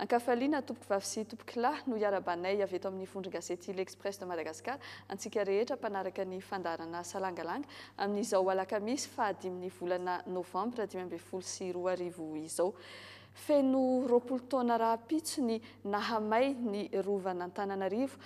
Ankafaliana tompokovavy sy tompokolahy no iarabanay avy eto amin'ny vondron-gazety L'Express de Madagascar antsika rehetra mpanaraka ny fandaharana Salangalanga amin'izao alakamisy fahadimin'ny volana novambra 2015 izao. Feno 20 taona rahampitso ny nahamay ny rovan'Antananarivo,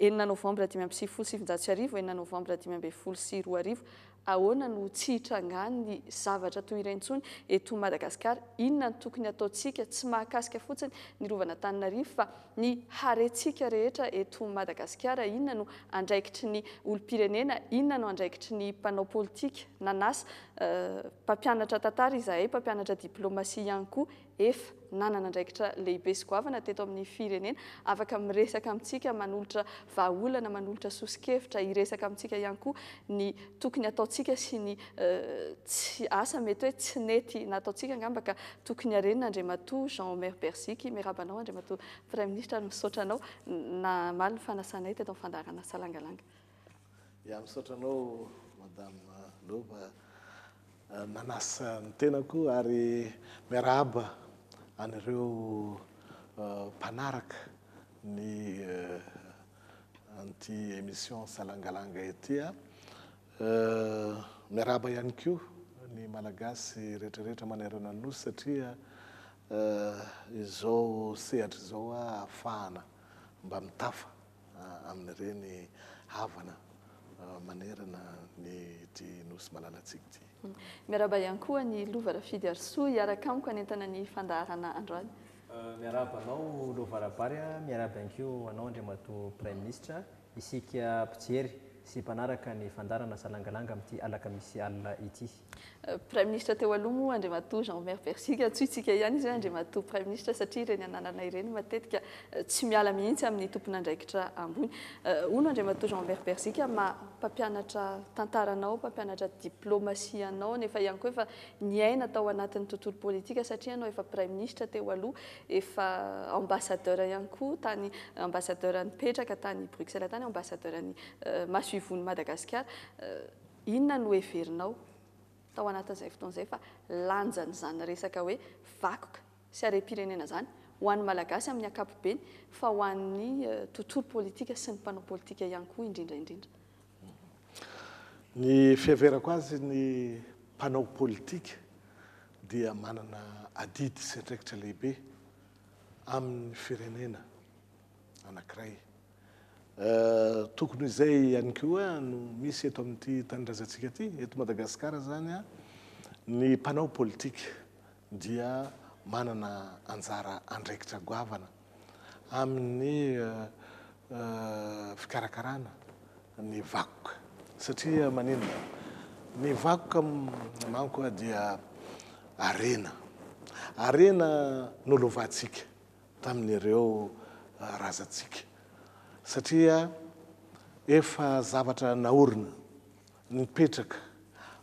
6 novambra 1995, 6 novambra 2015. Ahoana no tsy hitrangan'ny zavatra toy ireny intsony eto Madagasikara? Inona no tokony hataontsika? Tsy mahakasika fotsiny ny rovan'Antananarivo fa ny harentsika rehetra eto Madagasikara. Inona no andraikitry ny olom-pirenena? Inona no andraikitry ny mpanao politika? Nanasa mpampianatra tantara izahay, mpampianatra diplomasia ihany koa, efa nanana andraikitra lehibe sy goavana teto amin'ny firenena, afaka miresaka amintsika, manolotra vahaolana, manolotra soso-kevitra, hiresaka amintsika ihany koa ny tokony hataontsika sy ny tsy asa mety hoe tsy nety nataontsika angamba ka tokony harenina. Andriamatoa Jean Omer Berziky, miarahaba anao Andriamatoa Praiminisitra ary misaotra anao namaly ny fanasanay teto amin'ny fandaharana Salangalanga. Ya, misaotra anao Madame Lova nanasa ny tenako ary miarahaba an'ireo mpanaraka ny an'ity émission Salangalanga ity a. Miarahaba ihany koa ny Malagasy rehetrarehetra manerana ny Nosy satria izao sehatra izao ahafahana mba mitafa amin'ireny havana manerana ny ity Nosy malalantsika ity. Miarahaba ihany koa an'i Lova Rafidiarisoa hiaraka amiko hanentana ny fandaharana androany. Miarahaba anao Lova Rabary a, miarahaba ihany koa anao Andriamatoa Praiminisitra, isika mpijery sy mpanaraka ny fandaharana Salangalanga amin'ity alakamisy alina ity. Praiminisitra teo aloha moa Andriamatoa Jean Omer Berziky, antsointsika ihany izy hoe Andriamatoa Praiminisitra satria ireny anarana ireny matetika tsy miala mihitsy amin'ny tompon'andraikitra ambony. Hono Andriamatoa Jean Omer Berziky, maha mpampianatra tantara anao, mpampianatra diplomasia anao, nefa ihany koa efa niaina tao anatin'ny tontolo politika satria ianao efa Praiminisitra teo aloha, efa ambassadeur ihany koa tany, ambassadeur nipetraka tany Bruxelles tany, ambassadeur ny masoivohon'i Madagasikara. Inona no heverinao tao anatin'izay fotoana izay fa lanjan'izany resaka hoe vakoka sy harem-pirenena izany ho an'ny Malagasy amin'ny ankapobeny fa ho an'ny tontolo politika sy ny mpanao politika ihany koa indrindra indrindra? Ny fiheverako azy ny mpanao politika dia manana adidy sy andraikitra lehibe amin'ny firenena anankiray. Tokony ho izay ihany koa no misy eto amin'ity tanindrazantsika ity, eto Madagasikara izany, ny mpanao politika dia manana anjara andraikitra goavana amin'ny fikarakarana ny vakoka. Satria maninona? Ny vakoka manko dia harena, harena nolovantsika tamin'ireo razantsika satria efa zavatra naorina, nipetraka,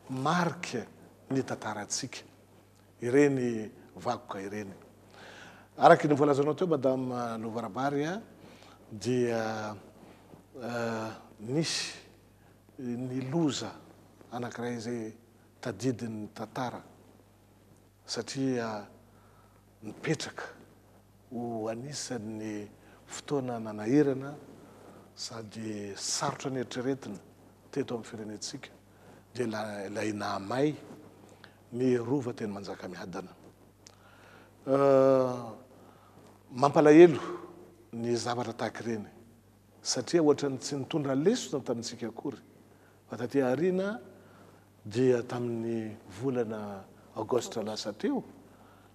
marika ny tantarantsika ireny vakoka ireny. Araka ny voalazanao teo Madame Lova Rabary dia nisy ny loza anankiray izay tadidin'ny tantara satria nipetraka ho anisan'ny fotoana nanahirana sady sarotra neritreretina teto amin'ny firenentsika dia ilay nahamay ny Rova teny Manjakamiadana. Mampalahelo ny zavatra tahaka ireny satria ohatran'ny tsy nitondra lesona tamintsika akory fa taty aoriana dia tamin'ny volana aogositra lasa teo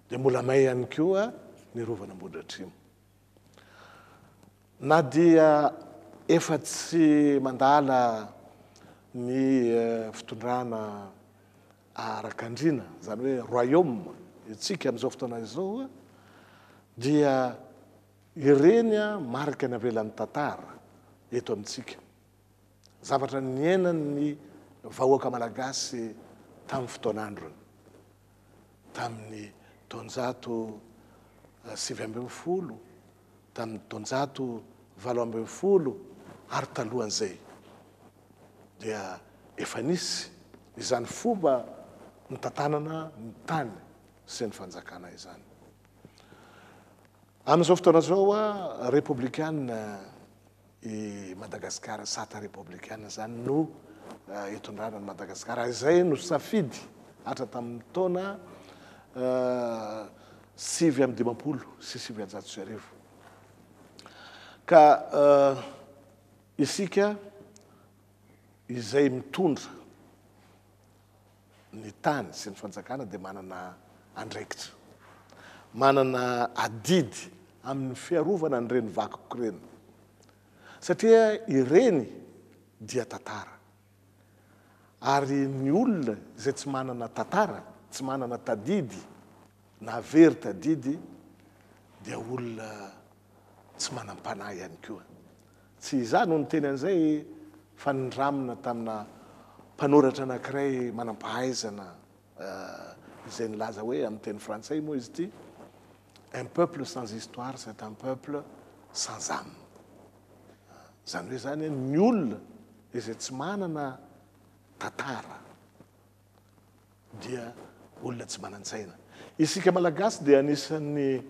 dia mbola may ihany koa ny Rovan'Ambohidratrimo. Na dia efa tsy mandala ny fitondrana arak'andriana, izany hoe royaume, isika amin'izao fotoana izao dia ireny marika navelan'ny tantara eto amintsika. Zavatra niainan'ny vahoaka malagasy tamin'ny fotoan'androny, tamin'ny taonjato 19, tamin'ny taonjato 18 ary talohan'izay dia efa nisy izany fomba nitantanana ny tany sy ny fanjakana izany. Amin'izao fotoana izao, Repoblikana i Madagasikara, sata repoblikana izany no itondrana an'i Madagasikara, ary izay no safidy hatra tamin'ny taona 1959. Ka isika izay mitondra ny tany sy ny fanjakana dia manana andraikitra, manana adidy amin'ny fiarovana an'ireny vakoka ireny. Satria ireny dia tantara. Ary ny olona izay tsy manana tantara, tsy manana tadidy na very tadidy dia olona tsy manam-panahy ihany koa. Tsy izaho no niteny an'izay fa nindramina tamina mpanoratra anankiray manam-pahaizana izay nilaza hoe, amin'ny teny frantsay moa izy ity, Un peuple sans histoire, c'est un peuple sans âme. Izany hoe izany ny olona izay tsy manana tantara dia olona tsy manan-tsaina. Isika Malagasy dia anisan'ny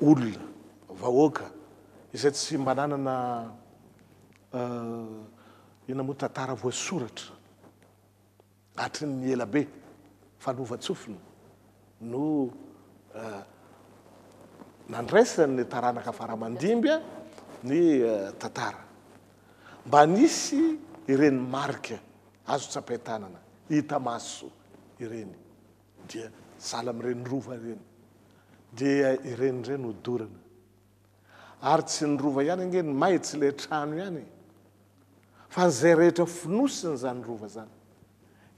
olona, vahoaka izay tsy mba nanana inona moa tantara voasoratra hatry ny ela be fa lovantsofina no nandraisan'ny taranaka fara-mandimby ny tantara. Mba nisy ireny marika azo tsapain-tanana, hita maso ireny, dia sahala amin'ireny rova ireny, dia ireny indray no dorana. Ary tsy ny rova ihany ange no may, tsy ilay trano ihany e! Fa izay rehetra fonosin'izany rova izany,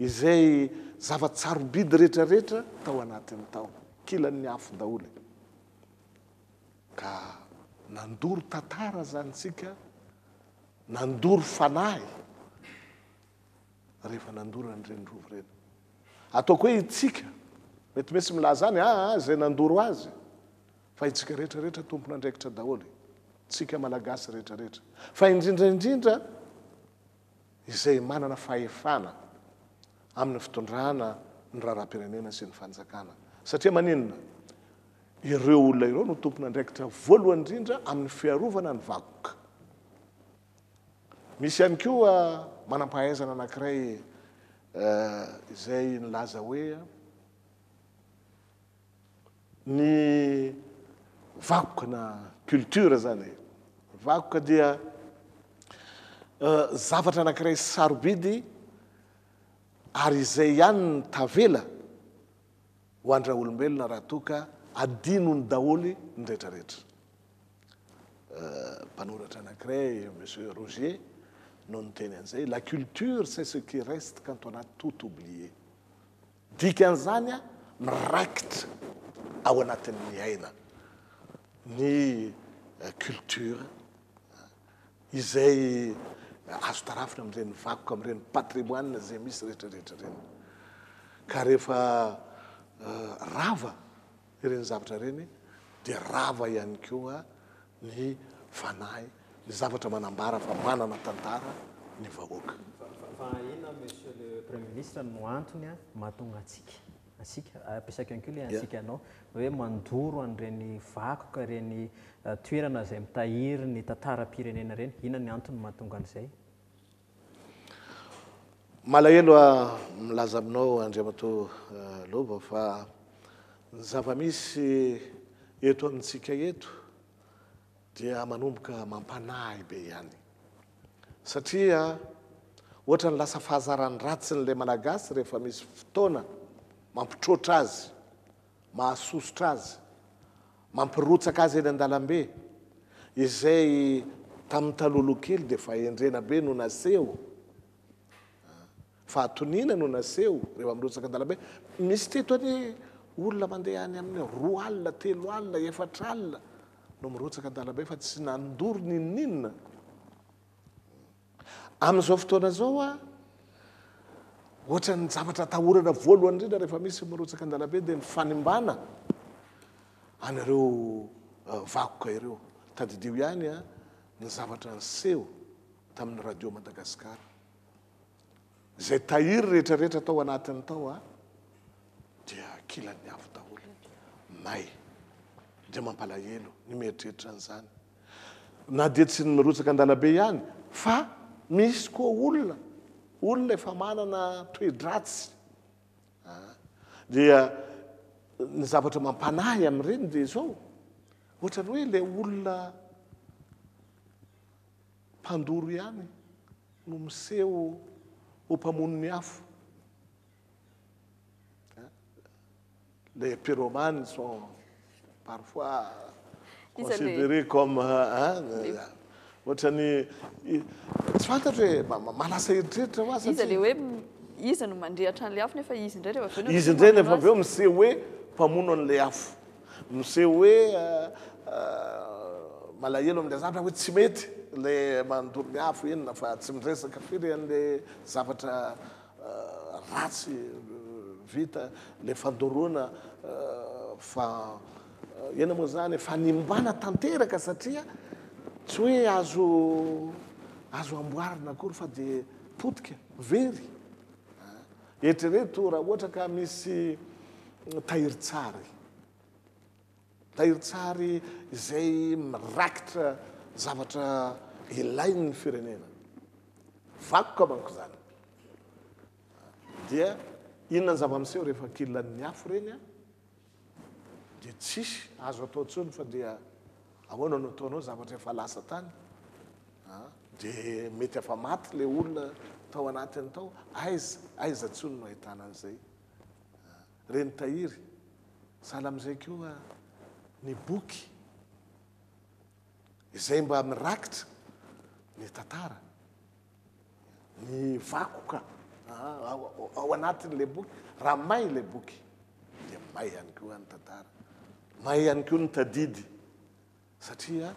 izay zava-tsarobidy rehetrarehetra tao anatiny tao, kilan'ny afo daholo e! Ka nandoro tantara izany tsika, nandoro fanahy rehefa nandoro an'ireny rova ireny. Ataoko hoe itsika, mety misy milaza any, aa izay nandoro azy, fa itsika rehetra rehetra tompon'andraikitra daholo, tsika Malagasy rehetra rehetra, fa indrindra indrindra izay manana fahefana amin'ny fitondrana ny raharaham-pirenena sy ny fanjakana. Satria maninona? Ireo olona ireo no tompon'andraikitra voalohany indrindra amin'ny fiarovana ny vakoka. Misy ihany koa manam-pahaizana anankiray izay nilaza hoe ny vakoka na culture izany e. Vakoka dia zavatra anankiray sarobidy ary izay ihany no tavela ho an-dRaolombelona raha toa ka adinony daholo ny rehetrarehetra. Mpanoratra anankiray, Monsieur Roger, no niteny an'izay, la culture c'est ce qui reste quand on a tout oublié. Dikan'izany miraikitra ao anatin'ny aina ny culture izay azo tarafina amin'ireny vakoka, amin'ireny patrimoine izay misy rehetrarehetra ireny. Ka rehefa rava ireny zavatra ireny dia rava ihany koa ny fanahy, ny zavatra manambara fa manana tantara ny vahoaka. Fa inona Monsieur le Premier Ministre no antony mahatonga antsika, antsika, ampiasaiko ihany koa ilay antsika anao, hoe mandoro an'ireny vakoka, ireny toerana izay mitahiry ny tantaram-pirenena ireny, inona ny antony mahatonga an'izay? Malahelo aho milaza aminao Andriamatoa Lova fa ny zava-misy eto amintsika eto dia manomboka mampanahy be ihany. Satria ohatran'ny lasa fahazaran-dratsin'ilay Malagasy rehefa misy fotoana mampitroatra azy mahasosotra azy, mampirotsaka azy eny an-dalambe, izay tamin'ny talohaloha kely dia fahendrena be no naseho, fahatoniana no naseho rehefa mirotsaka an-dalambe. Misy teto anie olona mandeha any amin'ny 2 alina, 3 alina, 4 alina no mirotsaka an-dalambe fa tsy nandoro n'inon'inona. Amin'izao fotoana izao a, ohatran'ny zavatra atahorana voalohany indrindra rehefa misy mirotsaka an-dalambe dia ny fanimbana an'ireo vakoka ireo. Tadidio ihany a, ny zavatra niseho tamin'ny Radio Madagascar. Izay tahiry rehetrarehetra tao anatiny tao a, dia kilan'ny afo daholo. May. Dia mampalahelo ny mieritreritra an'izany. Na dia tsy ny mirotsaka an-dalabe ihany fa misy koa olona, olona efa manana toe-dratsy. Dia ny zavatra mampanahy amin'ireny dia izao, ohatran'ny hoe ilay olona mpandoro ihany no miseho ho mpamono ny afo. Les pyromanes sont parfois considérés comme hein, ohatran'ny tsy fantatro e, mahalasa eritreritra hoa satria. Iza le hoe iza no mandrehatra an'ilay afo nefa izy indray rehefa avy eo. Izy indray rehefa avy eo miseho hoe mpamono an'ilay afo. Miseho hoe malahelo amin'ilay zavatra hoe tsy mety ilay mandoro ny afo inona fa tsy miresaka firy an'ilay zavatra ratsy vita le fandoroana fa ena moa zany fanimbana tanteraka satria tsy hoe azo azo amboarina akory fa de potika very eritrereto raha ohatra ka misy tahirin-tsary tahirin-tsary izay mirakitra zavatra ilain'ny firenena Vakoka manko izany. Dia inona ny zava-miseho rehefa kilan'ny afo ireny an? Dia tsisy azo atao intsony fa dia ahoana no ataonao zavatra efa lasa tany? Dia mety efa maty ilay olona tao anatiny tao, aiza, aiza intsony no ahitana an'izay? Ireny tahiry, sahala amin'izay koa ny boky. Izay mba mirakitra ny tantara, ny vakoka ao anatin'ilay boky. Raha may ilay boky dia may ihany koa ny tantara, may ihany koa ny tadidy satria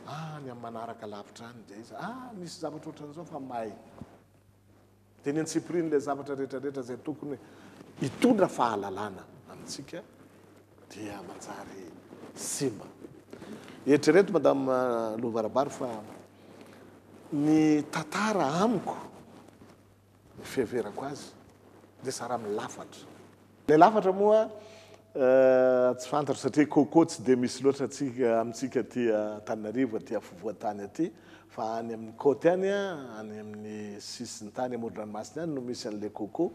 any amin'ny manaraka lavitra any dia iza, ah nisy zavatra ohatran'izao fa may. Dia ny antsipirian'ilay zavatra rehetra rehetra izay tokony hitondra fahalalana amintsika dia manjary simba. Eritrereto Madame Lova Rabary fa ny tantara amiko, ny fiheverako azy dia zara milafatra. Ilay lafatra moa tsy fantatro satria coco tsy dia misy loatra antsika amintsika aty Antananarivo aty afovoan-tany aty fa any amin'ny côte any any amin'ny sisin-tany amoron-dranomasina any no misy an'ilay coco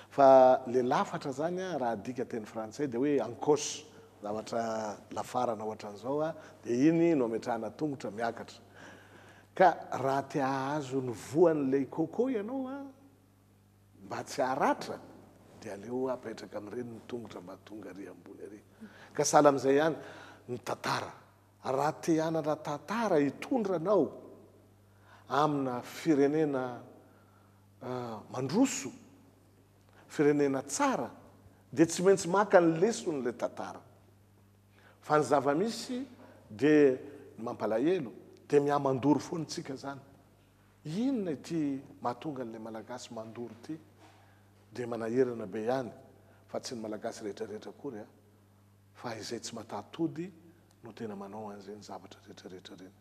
fa ilay lafatra zany raha adika teny frantsay dia hoe encoche zavatra lafarana ohatran'izao dia iny no ametrahana tongotra miakatra ka raha te hahazo ny voan'ilay coco ianao Mba tsy haratra dia aleo apetraka amin'ireny ny tongotra mba tonga ary ambony ary. Ka sahala amin'izay ihany ny tantara. Raha te hanana tantara hitondra anao amina firenena mandroso, firenena tsara dia tsy maintsy maka ny leson'ilay tantara. Fa ny zava-misy dia ny mampalahelo dia miha-mandoro foana isika izany. Inona ity mahatonga an'ilay Malagasy mandoro ity? Dia manahirana be ihany fa tsy ny Malagasy rehetra rehetra akory a! Fa izay tsy mataha-tody no tena manao an'ireny zavatra rehetra rehetra ireny.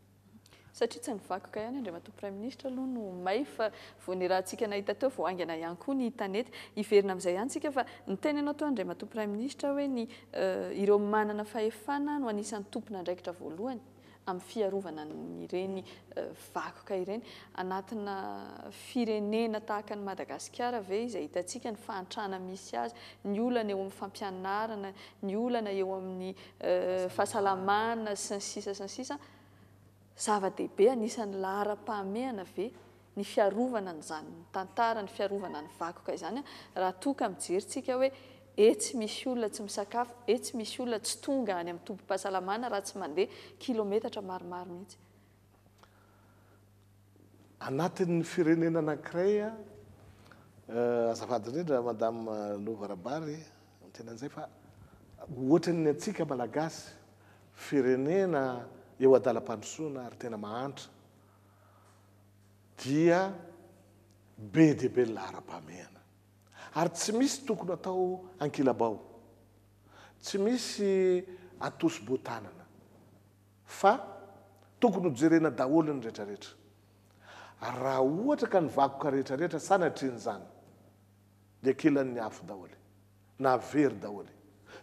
Satria tsy ny vakoka ihany Andriamatoa Praiminisitra aloha no may fa vao nirahantsika nahita teo vao haingana ihany koa ny tanety. Hiverina amin'izay ihany tsika fa niteny ianao teo Andriamatoa Praiminisitra hoe ny ireo manana fahefana no anisan'ny tompon'andraikitra voalohany. amin'ny fiarovana an'ireny vakoka ireny. Anatina firenena tahaka an'i Madagasikara ve izay hitantsika ny fahantrana misy azy, ny olana eo amin'ny fampianarana, ny olana eo amin'ny fahasalamana sy ny sisa sy ny sisa, zava-dehibe anisan'ny laharam-pahamehana ve ny fiarovana an'izany tantara, ny fiarovana ny vakoka izany raha toa ka mijery tsika hoe etsy misy olona tsy misakafo, etsy misy olona tsy tonga any amin'ny tobim-pahasalamana raha tsy mandeha kilometatra maromaro mihitsy. Anatin'ny firenena anankiray, azafady indrindra Madame Lova Rabary miteny an'izay fa ohatran'ny antsika Malagasy, firenena eo adalam-pandrosoana ary tena mahantra, dia be dia be ny laharam-pahamehana. Ary tsy misy tokony atao ankilabao. Tsy misy atosi-boa-tanana. Fa tokony ho jerena daholo ny retraretra. Ary raha ohatra ka ny vakoka retraretra sanatrian'izany dia kilan'ny afo daholo. Na very daholo.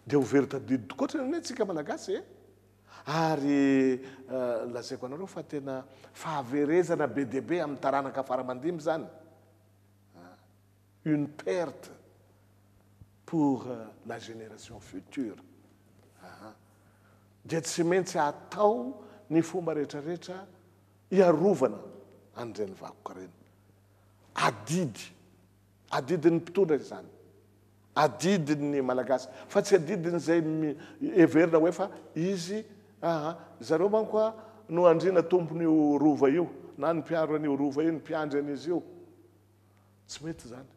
Dia ho very tadidy tokoatra anie tsika Malagasy e! Ary lazaiko anareo fa tena fahaverezana be dia be amin'ny taranaka fara aman-dimby izany. Une perte pour la génération future. Dia tsy maintsy atao ny fomba rehetrarehetra hiarovana an'ireny vakoka ireny. Adidy, adidin'ny mpitondra izany. Adidin'ny Malagasy fa tsy adidin'izay heverina hoe fa izy aa zareo manko a no andriana tompon'io rova io na ny mpiaro an'io rova io, ny mpiandry an'izy io. Tsy mety izany.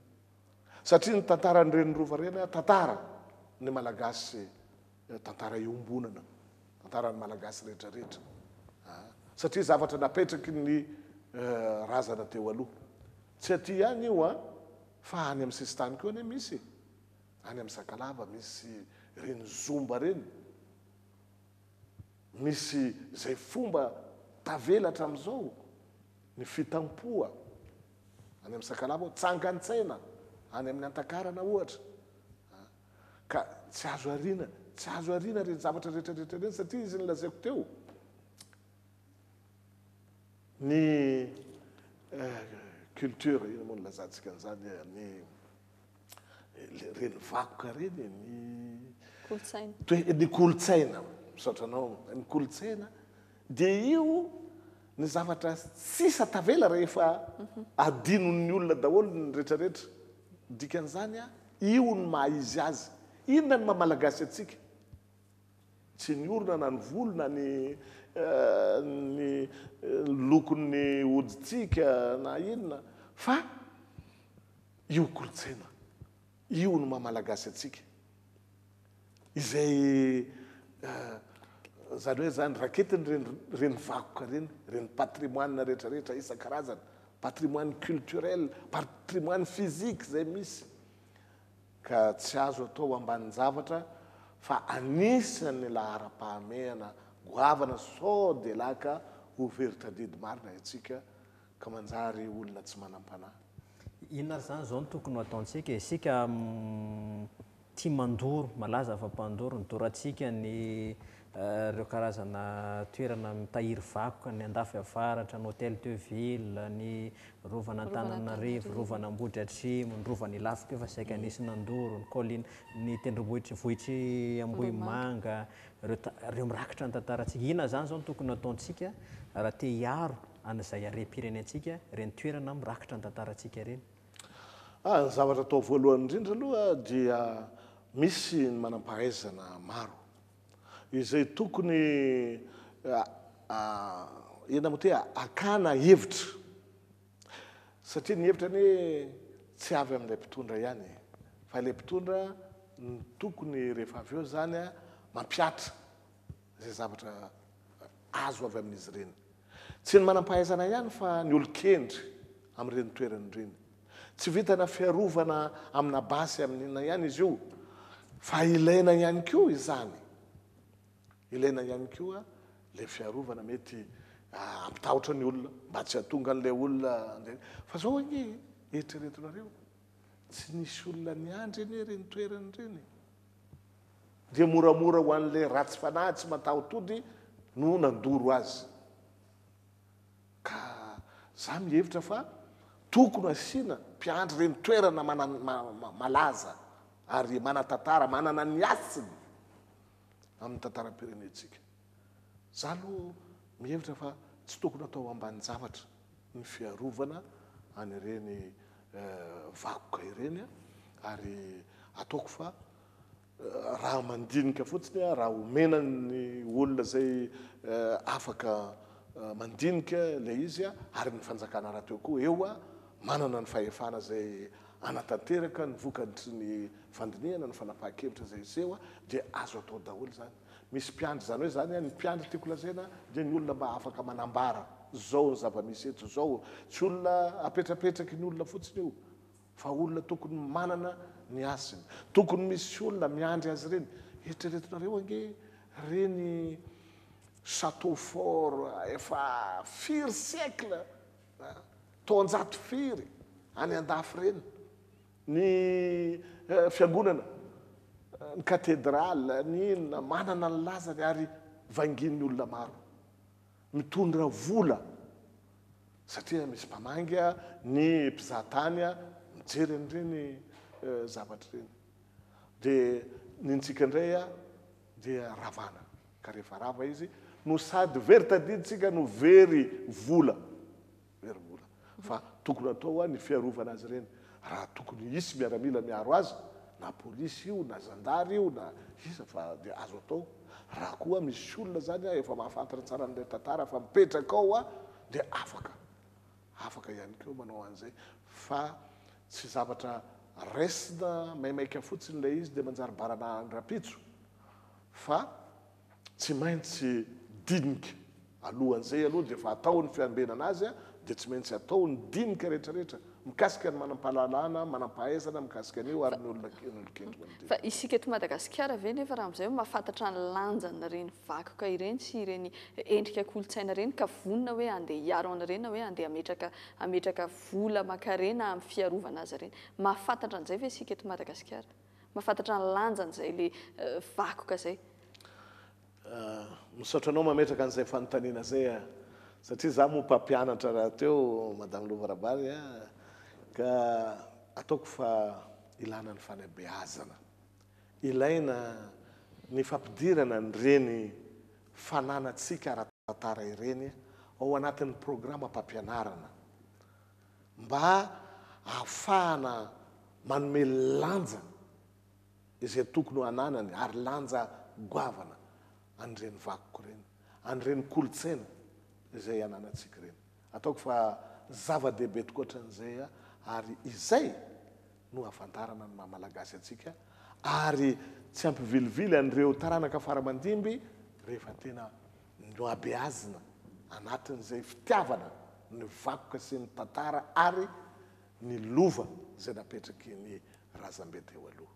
Satria ny tantaran'ireny rova ireny a tantara ny Malagasy, tantara iombonana, tantaran'ny Malagasy rehetra rehetra aa satria zavatra napetraky ny razana teo aloha. Tsy aty ihany io an! Fa any amin'ny sisintany koa anie misy e! Any amin'ny Sakalava misy ireny zomba ireny, misy izay fomba tavela hatramin'izao, ny fitampoha any amin'ny Sakalava ao, tsangan-tsaina any amin'ny Antakarana ohatra. Ka tsy azo ariana, tsy azo ariana ireny zavatra rehetra rehetra ireny satria izy nolazaiko teo. Ny culture, inona moa no ilazantsika an'izany, ny ireny vakoka ireny e, ny Kolontsaina. Ny kolontsaina, misaotra anao, ny kolontsaina dia io ny zavatra sisa tavela rehefa adinon'ny olona daholo ny rehetrarehetra. Dikan'izany, io no maha izy azy. Inona no maha Malagasy antsika? Tsy ny orona na ny volo na ny ny lokon'ny hoditsika na inona fa io kolontsaina io no maha Malagasy antsika. Izay izany hoe izany raketiny ireny ireny vakoka ireny, ireny patrimoine rehetra rehetra isan-karazany, patrimoine culturel, patrimoine physique izay misy. Ka tsy azo atao ambanin-javatra fa anisan'ny laharam-pahamehana goavana sao dia laka ho very tadidy marina isika ka manjary olona tsy manam-panahy. Inona ary izany izao no tokony ho ataontsika e? Isika tia mandoro, malaza fa mpandoro, nidorantsika ny ireo karazana toerana mitahiry vakoka, ny Andafy Avaratra, ny Hotel de Ville, ny Rovan'Antananarivo, Rovan'Ambohidratrimo, ny Rovan'Ilafy koa efa saika nisy nandoro, ny colline, ny tendrombohitry vohitr'i Ambohimanga, ireo ta- ireo mirakitra ny tantarantsika. Inona izany izao no tokony hataontsika raha te hiaro an'izay harem-pirenentsika, ireny toerana mirakitra ny tantarantsika ireny? Ah, ny zavatra atao voalohany indrindra aloha dia misy ny manam-pahaizana maro izay tokony inona moa ty hakana hevitra satria ny hevitra anie tsy avy amin'ilay mpitondra ihany e, fa ilay mpitondra no tokony rehefa avy eo zany mampihatra izay zavatra azo avy amin'izy ireny. Tsy ny manam-pahaizana ihany fa ny olon-kendry amin'ireny toerana ireny. Tsy vitana fiarovana amina basy amin'inona ihany izy io fa ilaina ihany koa izany. Ilaina ihany koa ilay fiarovana mety hampitahotra ny olona mba tsy hahatonga an'ilay olona handeha. Fa izao ange e, eritreretinareo, tsy nisy olona niandry anie ireny toerana ireny e. Dia moramora ho an'ilay ratsy fanahy tsy mataho-tody no nandoro azy. Ka za mihevitra fa tokony asiana mpiandry ireny toerana malaza ary manan-tantara, manana ny hasiny amin'ny tantaram-pirenentsika. Za aloha mihevitra fa tsy tokony atao ambanin-javatra ny fiarovana an'ireny vakoka ireny ary ataoko fa Raha mandinika fotsiny aho, raha omena ny olona izay afaka mandinika ilay izy ary ny fanjakana rahateo koa eo manana ny fahefana izay hanatanteraka ny vokatry ny fandinihana ny fanapahan-kevitra izay hiseho dia azo atao daholo izany. Misy mpiandry izany hoe izany ny mpiandry tiako lazaina dia ny olona mba afaka manambara izao ny zava-misy eto izao, tsy olona apetrapetraky ny olona fotsiny io. Fa olona tokony manana ny hasiny. Tokony misy olona miandry azy ireny. Eritreretinareo ange ireny chateau fort efa firy siècle, taonjato firy any andafy ireny. Ny fiangonana. Ny katedraly, ny inona, manana ny lazany ary vangian'ny olona maro. Mitondra vola satria misy mpamangy, ny mpizaha tany mijery an'ireny zavatra ireny. Dia ny antsika indray dia ravana. Ka rehefa rava izy no sady very tadidintsika no very vola. Very vola. Fa tokony atao ny fiarovana azy ireny. Raha tokony hisy miaramila miaro azy, na polisy io, na zandary io, na iza fa dia azo atao. Raha koa misy olona izany efa mahafantatra tsara an'ilay tantara fa mipetraka ao dia afaka. Afaka ihany koa manao an'izay. Fa tsy zavatra raisina maimaika fotsiny ilay izy dia manjary baranahiny rahampitso. Fa tsy maintsy dinika. Alohan'izay aloha dia efa atao ny fiambenana azy dia tsy maintsy atao ny dinika rehetrarehetra mikasika ny manam-pahalalana, manam-pahaizana mikasika an'io ary ny olona olon-kendry manodidina. Fa isika eto Madagasikara ve nefa raha amin'izay mahafantatra ny lanjan'ireny vakoka ireny sy ireny endrika kolontsaina ireny ka vonona hoe handeha hiaro an'ireny na hoe handeha hametraka hametraka vola aman-karena amin'ny fiarovana azy ireny? Mahafantatra an'izay ve isika eto Madagasikara? Mahafantatra ny lanjan'izay le vakoka izay? Misaotra anao mametraka an'izay fanontaniana izay a! Satria izaho moa mpampianatra rahateo Madame Lova Rabary a! Ka ataoko fa ilana ny fanabeazana. Ilaina ny fampidirana an'ireny fananantsika ara-tantara ireny ao anatin'ny programam-pampianarana mba ahafahana manome lanja izay tokony ho ananany ary lanja goavana an'ireny vakoka ireny, an'ireny kolontsaina izay ananantsika ireny. Ataoko fa zava-dehibe tokoa hatramin'izay ary izay no hahafantarana ny maha Malagasy antsika ary tsy hampivilivily an'ireo taranaka fara aman-dimby rehefa tena nohabeazina anatin'izay fitiavana ny vakoka sy ny tantara ary ny lova izay napetraky ny razambe teo aloha.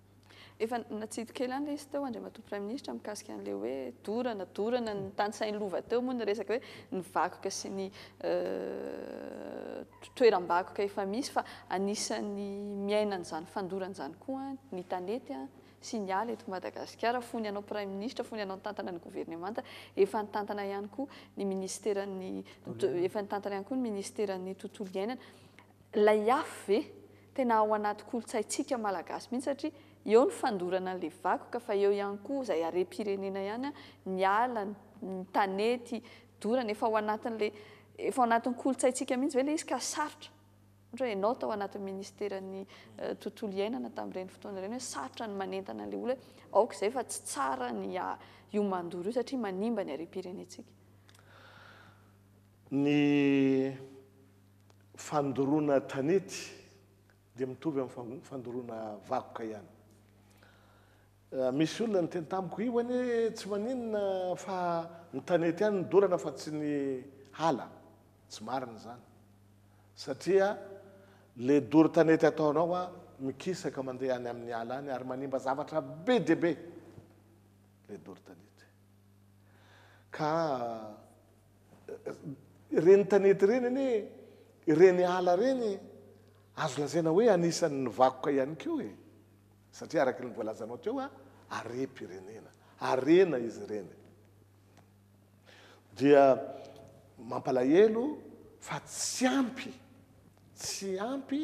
Efa natsidiko kely ihany ilay izy teo Andriamatoa Praiminisitra mikasika an'ilay hoe dorana, dorana, ny tanisain'i Lova teo moa ny resaka hoe ny vakoka sy ny toeram-bakoka efa misy fa anisan'ny miaina an'izany fandorana izany koa ny tanety sy ny ala eto Madagasikara. Fony ianao Praiminisitra, fony ianao nitantana ny governemanta, efa nitantana ihany koa ny minisiteran'ny, efa nitantana ihany koa ny minisiteran'ny tontolo iainana. Ilay afo ve tena ao anaty kolontsaintsika malagasy mihitsy satria eo ny fandorana an'ilay vakoka fa eo ihany koa izay harem-pirenena ihany ny ala, ny tanety, dorana, efa ao anatin'ilay efa ao anatin'ny kolontsaintsika mihitsy ve ilay izy ka sarotra? Ohatra hoe ianao tao anatin'ny ministeran'ny tontolo iainana tamin'ireny fotoana ireny hoe sarotra ny manentana an'ilay olona hoe aoka izay fa tsy tsara ny io mandoro io satria manimba ny harem-pirenentsika. Ny fandoroana tanety dia mitovy amin'ny fandoroana vakoka ihany. Misy olona niteny tamiko, io anie tsy maninona fa ny tanety ihany no dorana fa tsy ny hala. Tsy marina izany. Satria le doro tanety ataonao a, mikisaka mandeha any amin'ny ala any ary manimba zavatra be dia be le doro tanety. Ka Ireny tanety ireny anie, ireny ala ireny, azo lazaina hoe anisan'ny vakoka ihany koa e! Satria araka ny voalazanao teo, harem-pirenena, harena izy ireny. Dia mampalahelo fa tsy ampy, tsy ampy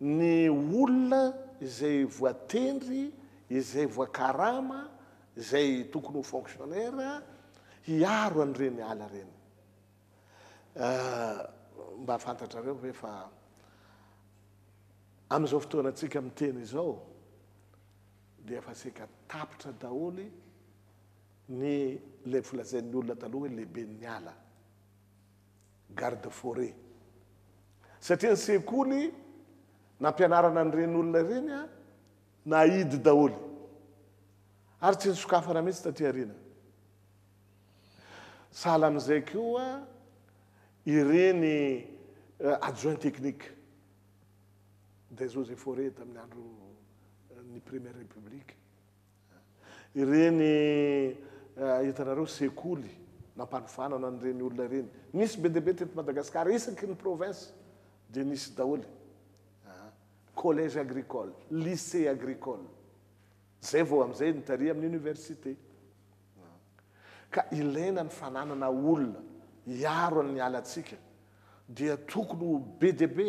ny olona izay voatendry, izay voakarama, izay tokony ho fonctionnaire hiaro an'ireny ala ireny. Mba fantatrareo ve fa amin'izao fotoanantsika miteny izao dia efa saika tapitra daholo ny ilay folazain'ny olona taloha hoe lehiben'ny ala, garde forêt. Satria ny sekoly nampianarana an'ireny olona ireny Nahidy daholo. Ary tsy nisokafana mihitsy taty aoriana. Sahala amin'izay koa ireny adjoint technique des eaux et forêts tamin'ny andron'ny première république. Ireny hitanareo sekoly nampanofanana an'ireny olona ireny. Nisy be dia be teto Madagasikara, isaky ny province dia nisy daholo. Collège agricole, lycée agricole. Zay vao amin'izay ny tary amin'ny université. Ka ilaina ny fananana olona hiaro ny alantsika dia tokony ho be dia be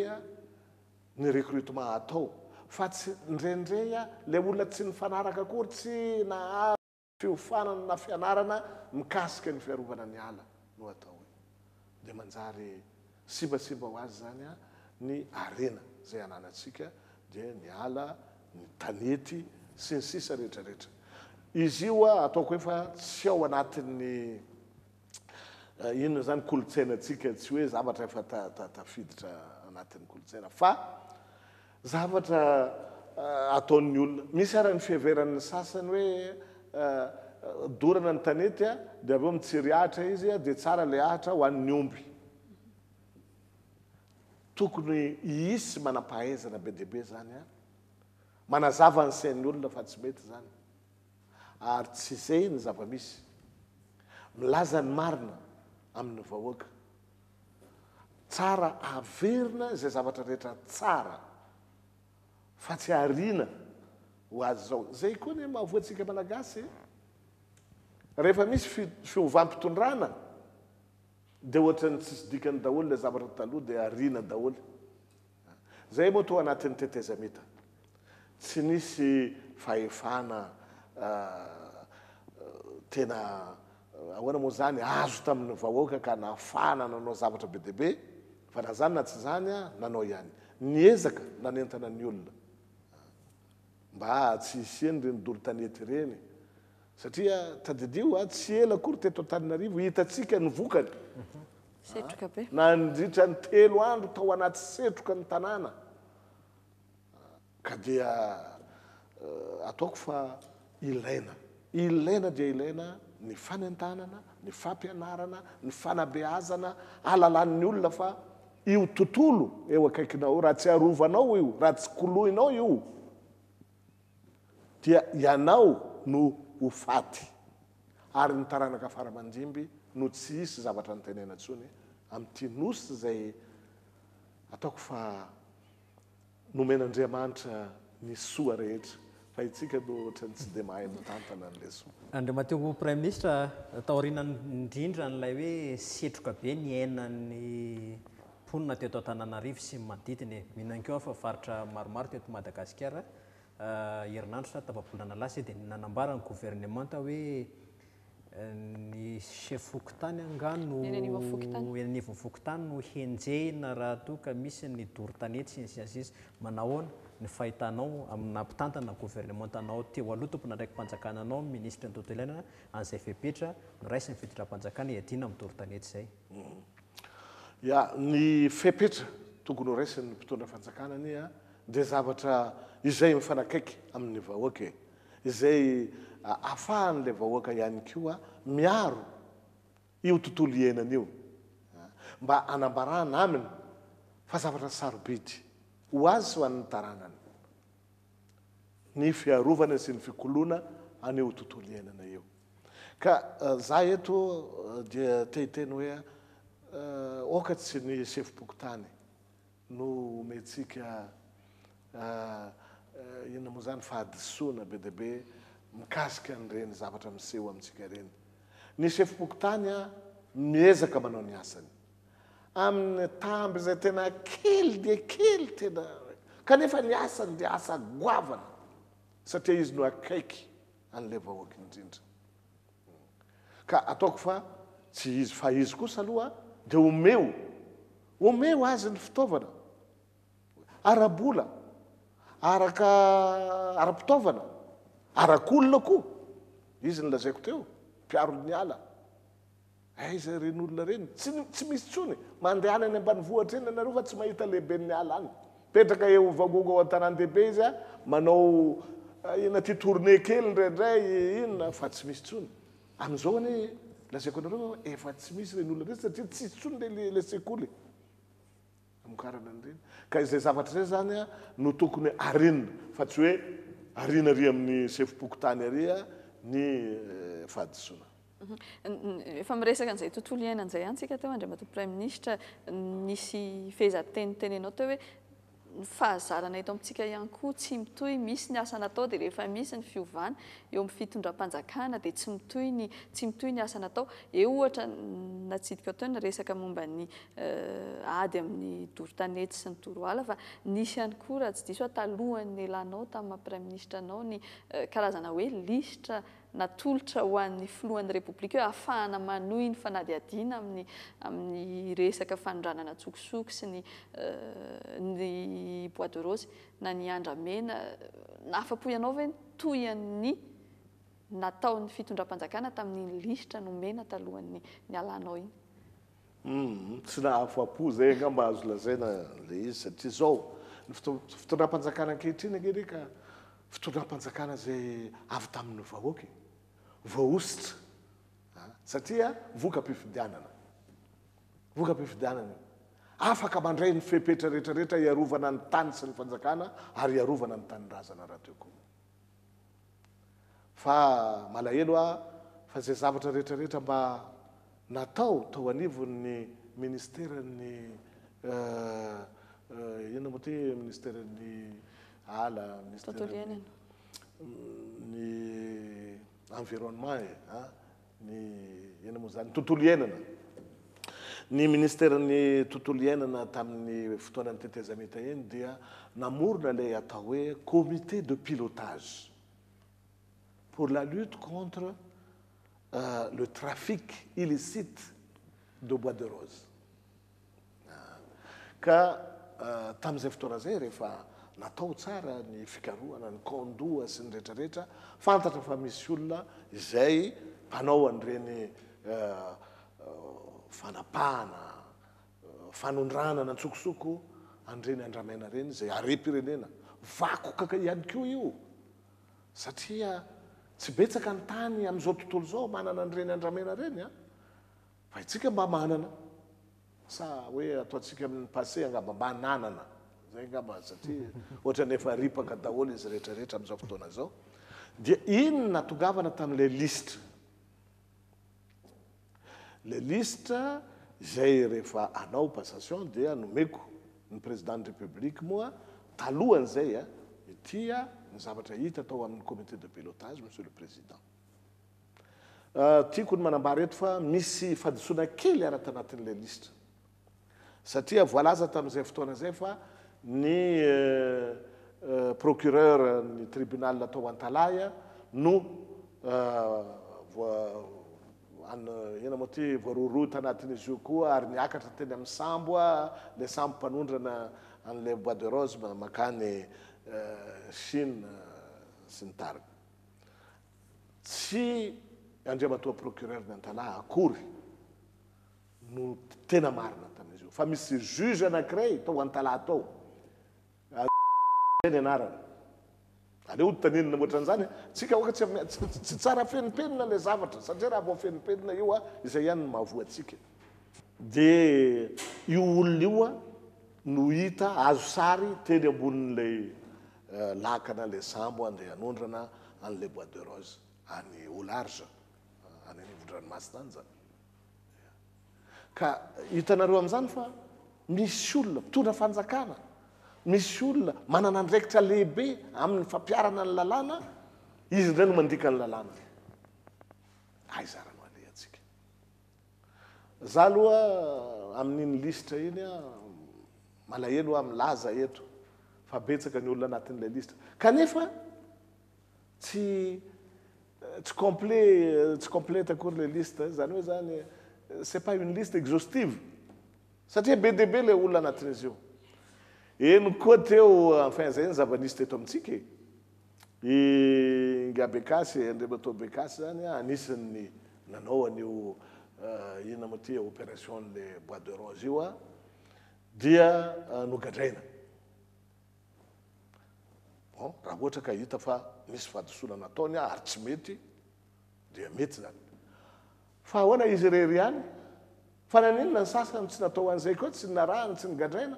ny recrutement atao fa tsy indraindray ilay olona tsy nifanaraka akory tsy nahazo fiofanana na fianarana mikasika ny fiarovana ny ala no atao eo. Dia manjary simbasimba ho azy izany ny harena izay ananantsika dia ny ala, ny tanety sy ny sisa rehetra rehetra. Izy io ataoko hoe fa tsy ao anatin'ny inona izany kolontsainantsika, tsy hoe zavatra efa tafiditra anatin'ny kolontsaina fa Zavatra ataon'ny olona. Misy ara ny fiheveran'ny sasany hoe dorana ny tanety dia avy eo mitsiry ahitra izy dia tsara ilay ahitra ho an'ny omby. Tokony hisy manam-pahaizana be dia be izany manazava ny sain'ny olona fa tsy mety izany. Ary tsy izay ny zava-misy. Milaza ny marina amin'ny vahoaka. Tsara averina izay zavatra rehetra tsara fa tsy ariana ho azy izao. Izay koa anie mahavoa antsika Malagasy e! Rehefa misy fiovam-pitondrana dia ohatran'ny tsisy dikany daholo ilay zavatra taloha dia ariana daholo. Izay moa toa anatin'ny tetezamita. Tsy nisy fahefana tena ahoana moa izany, azo tamin'ny vahoaka ka nahafahana nanao zavatra be dia be, fa na izany na tsy izany nanao ihany. Niezaka nanentana ny olona mba tsy hisian'ireny doro tanety ireny, satria tadidio tsy ela akory teto Antananarivo hitantsika ny vokany. Setroka be. Nandritra ny 3 andro tao anaty setroka ny tanàna. Ka dia ataoko fa ilaina, ilaina dia ilaina ny fanentanana, ny fampianarana, ny fanabeazana hahalalan'ny olona fa io tontolo eo akaikinao io, raha tsy arovanao io, raha tsy koloinao io, dia ianao no ho faty ary ny taranaka fara aman-dimby no tsy hisy zavatra antenaina intsony amin'ity nosy izay ataoko fa Nomen'Andriamanitra ny soa rehetra, fa itsika no ohatran'ny tsy dia mahay mitantana an'ilay soa. Andriamatoa Praiminisitra, taorian'ny indrindra an'ilay hoe setroka be niainan'ny mponina teto Antananarivo sy ny manodidina e, mino ihany koa aho fa faritra maromaro teto Madagasikara, herinandro sa tapa-bolana lasa izay dia nanambara ny governemanta hoe Ny chef fokontany angaha no Eny anivon'ny fokontany. eny anivon'ny fokontany no henjehina raha toa ka misy ny doro tanety sy ny sisa sy ny sisa. Manahoana ny fahitanao amin'ny naha mpitantana governemanta anao teo aloha, tompon'andraiki-panjakana anao, minisitry ny tontolo iainana, an'izay fepetra noraisin'ny fitondram-panjakana hiadiana amin'ny doro tanety izay? Ya, ny fepetra tokony ho raisin'ny mpitondra fanjakana anie dia zavatra izay mifanakaiky amin'ny vahoaka e. izay ahafahan'ilay vahoaka ihany koa miaro io tontolo iainana io mba hanambarana aminy fa zavatra sarobidy ho azy sy ho an'ny taranany ny fiarovana sy ny fikoloana an'io tontolo iainana io. Ka za eto dia te hiteny hoe aoka tsy ny sefom-pokontany no omentsika inona moa izany fahadisoana be dia be mikasika an'ireny zavatra miseho amintsika ireny. Ny sefom-pokontany miezaka manao ny asany amin'ny tamby izay tena kely dia kely tena kanefa ny asany dia asa goavana satria izy no akaiky an'ilay vahoaka indrindra. Ka ataoko fa tsy izy fa izy kosa aloha dia omeo, omeo azy ny fitaovana ara-bola, araka ara-pitaovana, arak'olona koa, izy no lazaiko teo, mpiaro ny ala. Aiza ireny olona ireny? Tsy tsy misy intsony. Mandehana any ambanivohitra eny ianareo fa tsy mahita lehiben'ny ala any. Mipetraka eo Vagogo ao an-tanàn-dehibe izy manao inona ity tournée kely indraindray inona fa tsy misy intsony. Amin'izao anie lazaiko anareo fa efa tsy misy ireny olona ireny satria tsisy intsony ilay ilay sekoly. Hamokarana an'ireny. Ka izay zavatra izay izany no tokony harinina fa tsy hoe arina ary amin'ny sefom-pokontany ary ny fahadisoana. Efa miresaka an'izay tontolo iainana izay ihany isika teo Andriamatoa Praiminisitra, nisy fehezanteny notenenao teo hoe Ny fahazarana eto amintsika ihany koa tsy mitohy, misy ny asa natao dia rehefa misy ny fiovana eo amin'ny fitondram-panjakana dia tsy mitohy ny tsy mitohy ny asa natao. Eo ohatra natsidika teo ny resaka momba ny ady amin'ny doro tanety sy ny doro ala fa nisy ihany koa raha tsy diso aho talohan'ny nialanao tamin'ny maha praiminisitra anao ny karazana hoe lisitra natolotra ho an'ny filohan'ny Repoblika hoe ahafahana manohy ny fanadihadiana amin'ny amin'ny resaka fanondranana an-tsokosoko sy ny ny bois de rose na ny andramena. Nahafa-po ianao ve ny tohian'ny nataon'ny fitondram-panjakana tamin'iny lisitra nomena talohan'ny nialanao iny? Humm, tsy nahafa-po izay angamba azo lazaina ilay izy satria izao, ny fitondram-panjakana ankehitriny ange re ka fitondram-panjakana izay avy tamin'ny vahoaka e, voahosotra a, satria voka-pifidianana, voka-pifidianana io, afaka mandray ny fepetra rehetra rehetra hiarovana ny tany sy ny fanjakana ary hiarovana ny tanindrazana rahateo koa. Fa malahelo aho fa izay zavatra rehetra rehetra mba natao tao anivon'ny ministeran'ny inona moa ity ministeran'ny ala, ministeran'ny ny environnement e, an, ny inona moa izany, tontolo iainana. Ny ministeran'ny tontolo iainana tamin'ny fotoanan'ny tetezamita iny dia namorona ilay atao hoe comité de pilotage pour la lutte contre le trafic illicite de bois de rose. Ka tamin'izay fotoana izay rehefa natao tsara ny fikarohana, ny kaon-doha sy ny rehetra rehetra, fantatra fa misy olona izay mpanao an'ireny fanapahana, fanondranana an-tsokosoko an'ireny andramena ireny izay harem-pirenena. Vakoka ihany koa io satria tsy betsaka ny tany amin'izao tontolo izao manana an'ireny andramena ireny an! Fa itsika mba manana. Sa hoe ataontsika amin'ny passé angamba mba nanana. Zay angamba satria ohatran'ny efa ripaka daholo izy rehetra rehetra amin'izao fotoana izao. Dia iny no nahatongavana tamin'ilay lisitra. Ilay lisitra izay rehefa hanao passation dia nomeko ny président ny république moa talohan'izay ity ny zavatra hita tao amin'ny comité de pilotage monsieur le président. Tiako ny manambara eto fa misy fahadisoana kely ara tanatin'ilay lisitra. Satria voalaza tamin'izay fotoana izay fa ny procureur ny tribunal tao Antalaha no inona moa ity, voarohirohy tanatin'izy io koa ary niakatra teny amin'ny sambo ilay sambo mpanondrana an'ilay bois de rose mankany Chine sy ny tariny. Tsy Andriamatoa Procureur ny Antalaha akory no tena marina tamin'izy io fa misy juge anankiray tao Antalaha tao, zay ny anarany. Aleo hotanenina ohatran'izany, tsika aoka tsy tsy tsara fenimpenina ilay zavatra satria raha vao fenimpenina io izay ihany no mahavoa antsika. Dia io olona io no hita azo sary teny ambonin'ilay lakana ilay sambo andeha hanondrana an'ilay bois de rose any au large, any anivon-dranomasina any izany. Ka hitanareo amin'izany fa misy olona mpitondra fanjakana, misy olona manana andraikitra lehibe amin'ny fampiharana ny lalàna, izy indray no mandika ny lalàna. Aiza ary no alehantsika? Za aloha amin'iny lisitra iny malahelo aho milaza eto fa betsaka ny olona anatin'ilay lisitra kanefa tsy tsy complet tsy complète akory ilay liste izany hoe zany c'est pas une liste exhaustive satria be dia be ilay olona anatin'izy io. Eny koa teo enfin zay ny zava-nisy teto amintsika e. I Ingahy Bekasy, Andriamatoa Bekasy izany anisan'ny nanao an'io inona moa ity opération an'ilay bois de rose io dia nogadraina. Bon, raha ohatra ka hita fa nisy fahadisoana nataony ary tsy mety dia mety izany. Fa ahoana izy irery ihany? Fa naninona ny sasany tsy natao an'izay koa, tsy narahana, tsy nogadraina?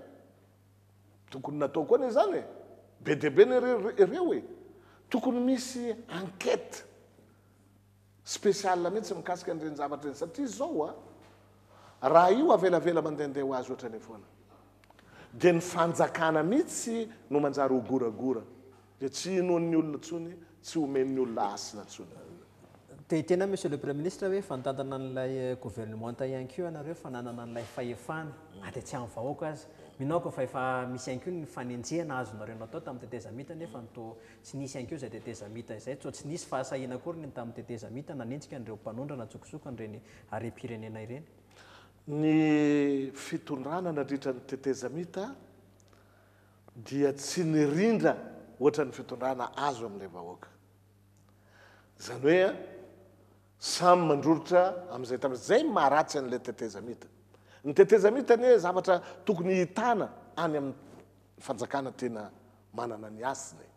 Tokony natao koa anie izany e! Be dia be anie ireo e! Tokony misy enquête spéciale mihitsy mikasika an'ireny zavatra ireny satria izao a, raha io avelavela mandehandeha ho azy ohatran'io foana. dia ny fanjakana mihitsy no manjary ho goragora, dia tsy inoan'ny olona intsony, tsy omen'ny olona hasina intsony. Te hiteny aho Monsieur le Premier Ministre hoe efa nitantana an'ilay gouvernementa ihany koa ianareo fa nanana an'ilay fahefana na dia tsy amin'ny vahoaka aza. Mino aho fa efa misy ihany koa ny fanenjehana azonareo natao tamin'ny tetezamita nefa toa tsy nisy ihany koa izay tetezamita izay, toa tsy nisy fahasahiana akory ny tamin'ny tetezamita nanenjika an'ireo mpanondrana an-tsokosoko an'ireny harem-pirenena ireny. Ny fitondrana nandritra ny tetezamita dia tsy nirindra ohatran'ny fitondrana azo amin'ilay vahoaka. Izany hoe samy mandroritra amin'izay tany. Izay no maharatsy an'ilay tetezamita. Ny tetezamita anie zavatra tokony hitana any amin'ny fanjakana tena manana ny hasiny e.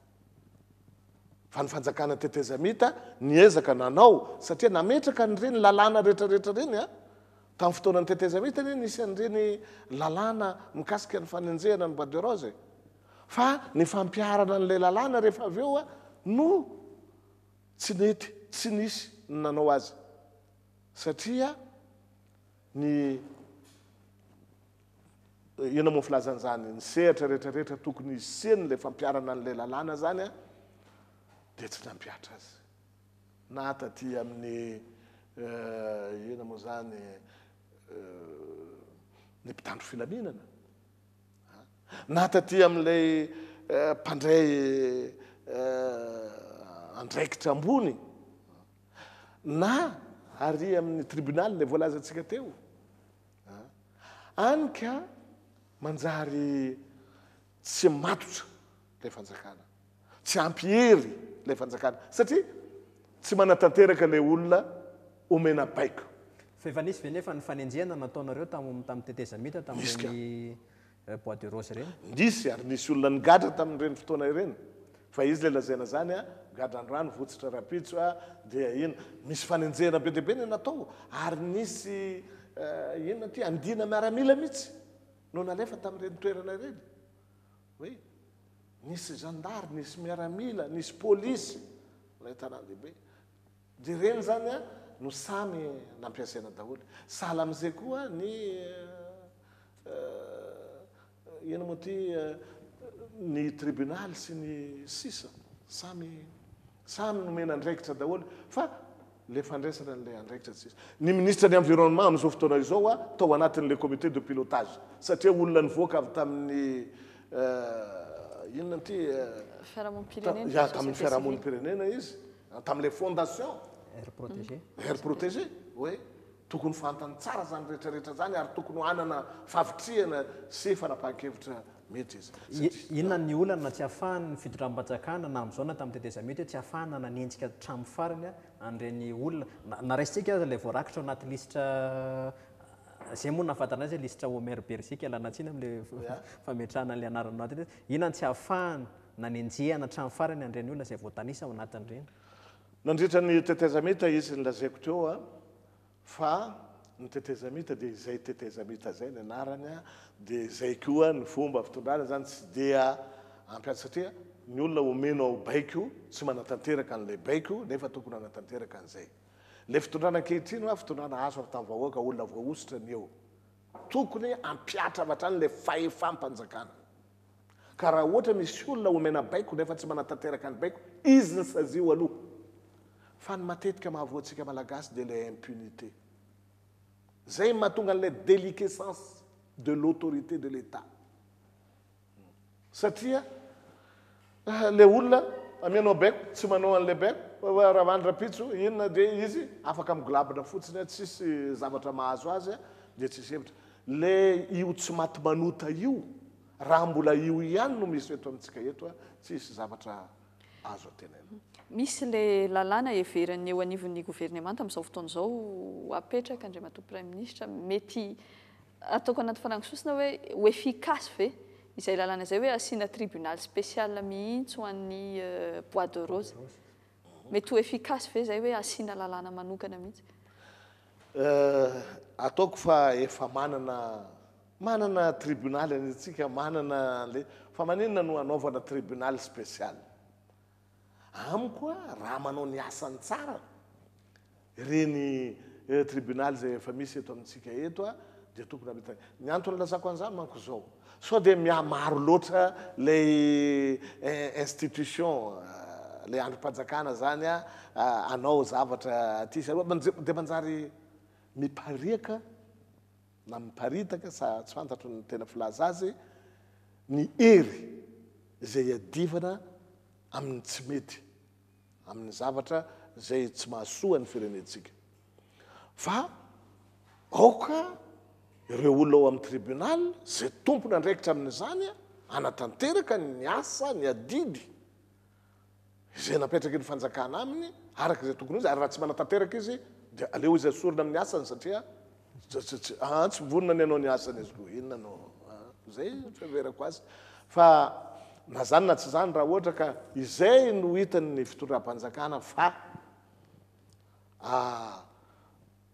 Fa ny fanjakana tetezamita niezaka nanao satria nametraka an'ireny lalàna rehetrarehetra ireny a. Tamin'ny fotoanan'ny tetezamita anie nisy an'ireny lalàna mikasika ny fanenjehana ny bois de rose e. Fa ny fampiharana an'ilay lalàna rehefa avy eo no tsy nety, tsy nisy ny nanao azy. Satria ny inona moa filazana izany, ny sehatra rehetra rehetra tokony hisian'ilay fampiharana an'ilay lalàna izany dia tsy nampihatra azy. Na taty amin'ny inona moa izany, ny mpitandro filaminana, na taty amin'ilay mpandray andraikitra ambony, na ary amin'ny tribunal ilay voalazantsika teo. Any ka manjary tsy matotra ilay fanjakana, tsy ampy hery ilay fanjakana satria tsy manatanteraka ilay olona omena baiko. Fa efa nisy ve nefa ny fanenjehana nataonareo tamin'ny tetezamita tamin'ireny bois de rose ireny? Nisy ary nisy olona nigadra tamin'ireny fotoana ireny. Fa izy ilay lazaina izany a, gadra androany, votsotra rahampitso a, dia inona. Misy fanenjehana be dia be ny natao ary nisy inona ity, andiana miaramila mihitsy no nalefa tamin'ireny toerana ireny. Hoe nisy zandary, nisy miaramila, nisy polisy ilay tanàn-dehibe. Dia ireny izany no samy nampiasaina daholo. Sahala amin'izay koa ny inona moa ity, ny tribunaly sy ny sisa. Samy samy nomena andraikitra daholo fa ilay fandraisana an'ilay andraikitra tsisy. Ny minisitra ny environnement amin'izao fotoana izao tao anatin'ilay comité de pilotage satria olona nivoaka avy tamin'ny inona ity, Fiarahamonim-pirenena, ya, tamin'ny fiarahamonim-pirenena izy. Tamin'ilay fondation. Aire protégée. Aire protégée, hoe tokony fantany tsara izany rehetra rehetra izany ary tokony hanana fahavitrihana sy fanapahan-kevitra mety izy. Satria. Inona ny olana tsy ahafahan'ny fitondram-panjakana na amin'izao na tamin'ny tetezamita hoe tsy ahafahana nanenjika hatramin'ny farany an'ireny olona, na raisintsika aza ilay voarakitra ao anaty lisitra, izay moa no nahafantarana azy hoe lisitra Omer Beriziky, ialana tsiny amin'ilay fametrahana an'ilay anarana ao anatiny, inona ny tsy ahafahana Nanenjehana hatramin'ny farany an'ireny olona izay voatanisa ao anatin'ireny. Nandritra ny tetezamita izy nolazaiko teo fa ny tetezamita dia izay tetezamita izay ny anarany dia izay koa ny fomba fitondrana izany tsy dia ampy azy satria ny olona omenao baiko tsy manatanteraka an'ilay baiko nefa tokony hanatanteraka an'izay. Ilay fitondrana ankehitriny hoa fitondrana azo avy tamin'ny vahoaka, olona voahosotra ny eo. Tokony hampihatra avy hatrany ilay fahefam-panjakana. Ka raha ohatra misy olona omena baiko nefa tsy manatanteraka ny baiko, izy ny sazio aloha. Fa ny matetika mahavoa antsika Malagasy dia ilay impunité. Izay no mahatonga an'ilay déliquescence de l'autorité de l'Etat. Satria ilay olona amenao baiko, tsy manao an'ilay baiko, fa raha andro rahampitso inona dia izy afaka migolabona fotsiny, tsisy zavatra mahazo azy dia tsisy hevitra. Ilay io tsy maty manota io, raha mbola io ihany no misy eto amintsika eto, tsy hisy zavatra azo antenaina. Misy ilay lalàna heverin'ny eo anivon'ny governemanta amin'izao fotoana izao hapetraka, Andriamatoa Praiminisitra, mety ataoko anaty farango-sosona hoe ho efficace ve izay lalàna izay hoe asiana tribunal spécial mihitsy ho an'ny bois de rose? Mety ho efficace ve izay hoe asiana lalàna manokana mihitsy? Ataoko fa efa manana manana tribunaly anie tsika manana le fa maninona no anaovana tribunal spécial? Amiko a raha manao ny asany tsara ireny tribunaly izay efa misy eto amintsika eto a. dia tokony hametaka. Ny antony ilazako an'izany manko izao, sao dia mihamaro loatra ilay institution, ilay andrim-panjakana izany hanao zavatra aty sy aroa, dia manjary mipariaka na miparitaka sa tsy fantatro ny tena filaza azy, ny hery izay iadivana amin'ny tsy mety, amin'ny zavatra izay tsy mahasoa ny firenentsika. Fa aoka ireo olona ao amin'ny tribunal izay tompon'andraikitra amin'izany hanatanteraka ny asa, ny adidy izay napetraky ny fanjakana aminy araka izay tokony ho izy, ary raha tsy manatanteraka izy dia aleo izy asorina amin'ny asany satria tsy vonona ny hanao ny asany izy koa inona no izay fiheverako azy. Fa na izany na tsy izany raha ohatra ka izay no hitan'ny fitondram-panjakana fa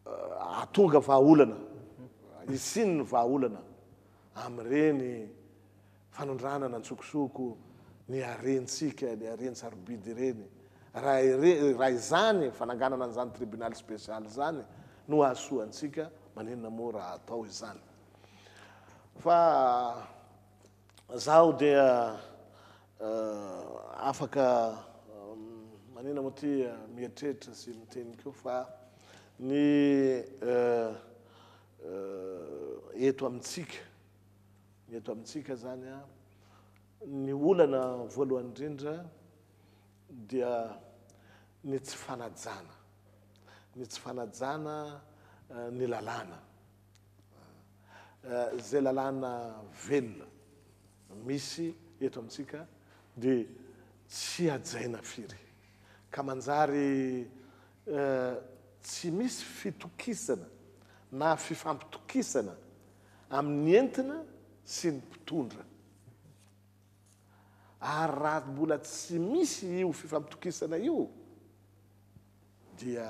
hahatonga vahaolana, hisian'ny vahaolana amin'ireny fanondranana an-tsokosoko ny harentsika, ny haren-tsarobidy ireny. Raha ire, raha izany fananganana an'izany tribunal spécial izany no hahasoa antsika, maninona moa raha atao izany. Fa zaho dia afaka maninona moa ity mieritreritra sy miteny koa fa ny eto amintsika, ny eto amintsika zany an, ny olana voalohany indrindra dia ny tsy fanajana, ny tsy fanajana ny lalàna, izay lalàna velona misy eto amintsika dia tsy hajaina firy, ka manjary tsy misy fitokisana na fifampitokisana amin'ny entina sy ny mpitondra. Ary raha mbola tsy misy io fifampitokisana io dia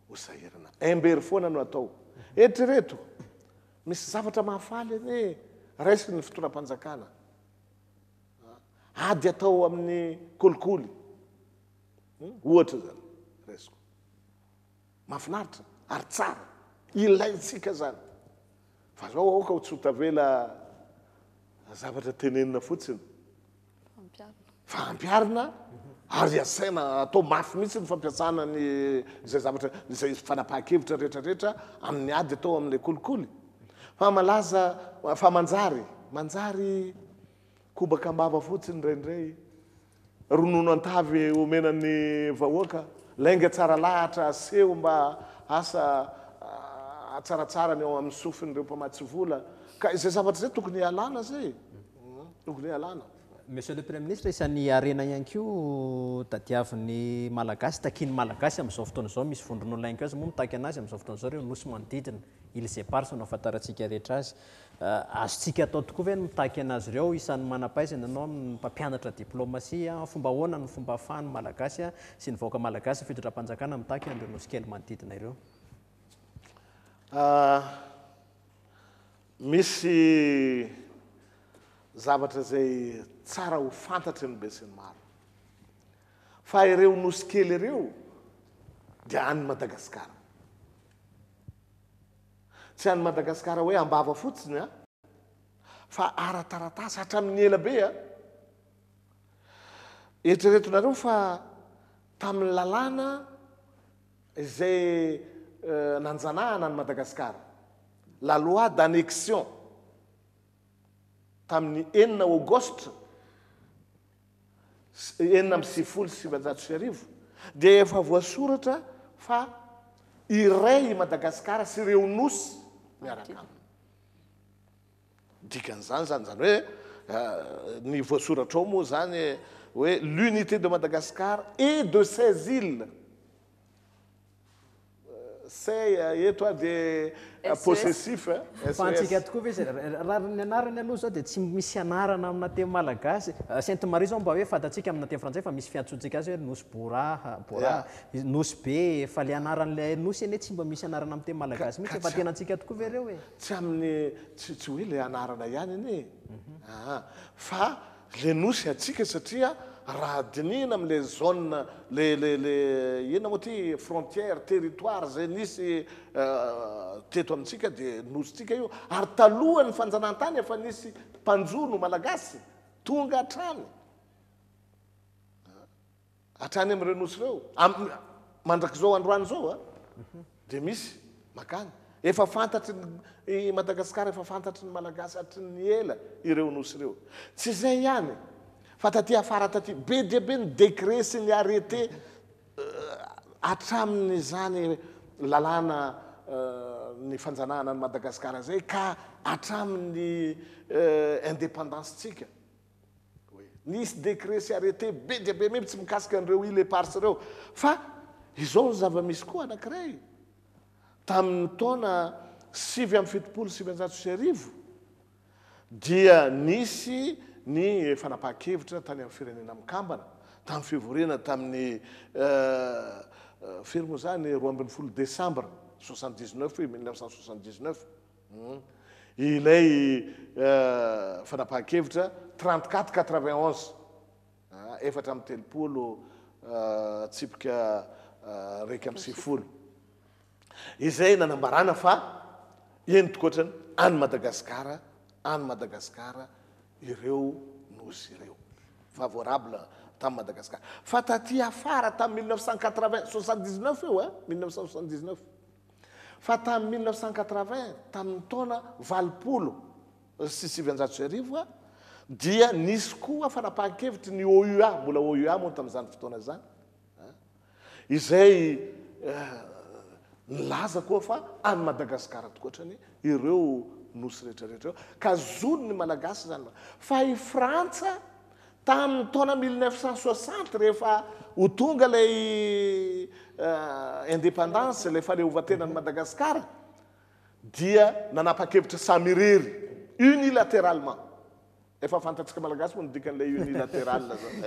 ho sahirana. Embery foana no atao. Eritrereto, misy zavatra mahafaly anie raisin'ny fitondram-panjakana. Ady atao amin'ny kolikoly, ohatra izany, raisiko. Mahafinaritra ary tsara. Ilaintsika izany. Fa zao aoka ho tsy ho tavela zavatra tenenina fotsiny. Fa ampiharina ary asaina atao mafy mihitsy ny fampiasana ny izay zavatra izay fanapahan-kevitra rehetra rehetra amin'ny ady atao amin'ilay kolikoly. Fa malaza fa manjary manjary kobaka am-bava fotsiny indraindray. Ronono an-tavy omena ny vahoaka, lainga tsara lahatra aseho mba asa hatsaratsara ny ao amin'ny sofin'ireo mpamatsy vola. Ka izay zavatra izay tokony hialana izay e! Tokony hialana. Monsieur le Premier Ministre, isan'ny harena ihany koa tadiavin'ny Malagasy, takian'ny Malagasy amin'izao fotoana izao, misy vondron'olona ihany koa aza moa mitaky an'azy amin'izao fotoana izao, ireo nosy manodidina, Îles Éparses no ahafantarantsika rehetra azy. Azontsika atao tokoa ve ny mitaky an'azy ireo? Isan'ny manam-pahaizana ianao amin'ny mpampianatra diplomasia, fomba ahoana no fomba ahafahan'ny Malagasy sy ny vahoaka Malagasy sy ny fitondram-panjakana mitaky an'ireo nosy kely manodidina ireo? Misy zavatra izay tsara ho fantatry ny besinimaro, fa ireo nosy kely ireo dia an'i Madagasikara. Tsy an'i Madagasikara hoe am-bava fotsiny an, fa ara-taratasy hatramin'ny ela be an. Eritreretinareo fa tamin'ny lalàna izay nanjanahana an'i Madagasikara, la loi d'annexion, tamin'ny enina aogositra 1996 dia efa voasoratra fa iray i Madagasikara sy ireo nosy miaraka aminy. Dikan'izany izany, izany hoe ny voasoratra ao moa izany hoe l'unité de Madagascar et de ses îles. Say eto a dia possessif eh. Fa antsika tokoa ve izay? Raha ny anarany aloha izao dia tsy misy anarana amina teny malagasy. Sainte Marie izao mba hoe fantatsika amina teny frantsay fa misy fiantsoantsika azy hoe Nosy Boraha, Boraha, Nosy Be, fa ilay anaran'ilay nosy anie tsy mba misy anarana amin'ny teny malagasy mihitsy e. Fa tena antsika tokoa ve ireo e? Tsy amin'ny, tsy tsy hoe ilay anarana ihany anie e. Aa fa ilay nosy antsika satria. raha dinihina amin'ilay zone, le le le inona moa ity, frontière, territoire izay nisy teto amintsika dia nosintsika io. Ary talohan'ny fanjanahantany efa nisy mpanjono malagasy tonga hatrany. Hatrany amin'ireo nosy ireo, mandrak'izao androany izao a, dia misy makany. Efa fantatry ny i Madagasikara, efa fantatry ny Malagasy hatry ny ela ireo nosy ireo. Tsy izay ihany, fa taty afara taty, be dia be ny décret sy ny arrêté hatramin'izany lalàna ny fanjanahana an'i Madagasikara izay ka hatramin'ny indépendance-tsika. Hoe nisy décret sy arrêté be dia be mihitsy mikasika an'ireo îles éparses ireo. Fa izao ny zava-misy koa anankiray, tamin'ny taona 1979 dia nisy ny fanapahan-kevitra tany amin'ny Firenena Mikambana, tamin'ny fivoriana tamin'ny firy moa izany, 12 décembre 79, 1979. Ilay fanapahan-kevitra 34 91, 34 tsipika 91, izay nanambarana fa eny tokoatrany any Madagasikara, any Madagasikara ireo nosy ireo. Favorable tamin'i Madagasikara. Fa taty afara tamin'ny 1980, 79 io a, 1979. Fa tamin'ny 1980, tamin'ny taona 1980, dia nisy koa fanapahan-kevitry ny OUA, mbola OUA moa tamin'izany fotoana izany, izay nilaza koa fa any Madagasikara tokoatrany ireo nosy rehetrarehetra ireo, ka zon'ny Malagasy izany. Fa i Frantsa Tamin'ny taona 1960 rehefa ho tonga ilay indépendance, ilay fahaleovantenan'i Madagasikara dia nanapa-kevitra samy irery, unilatéralement. Efa fantatsika Malagasy moa ny dikan'ilay unilatéral zany.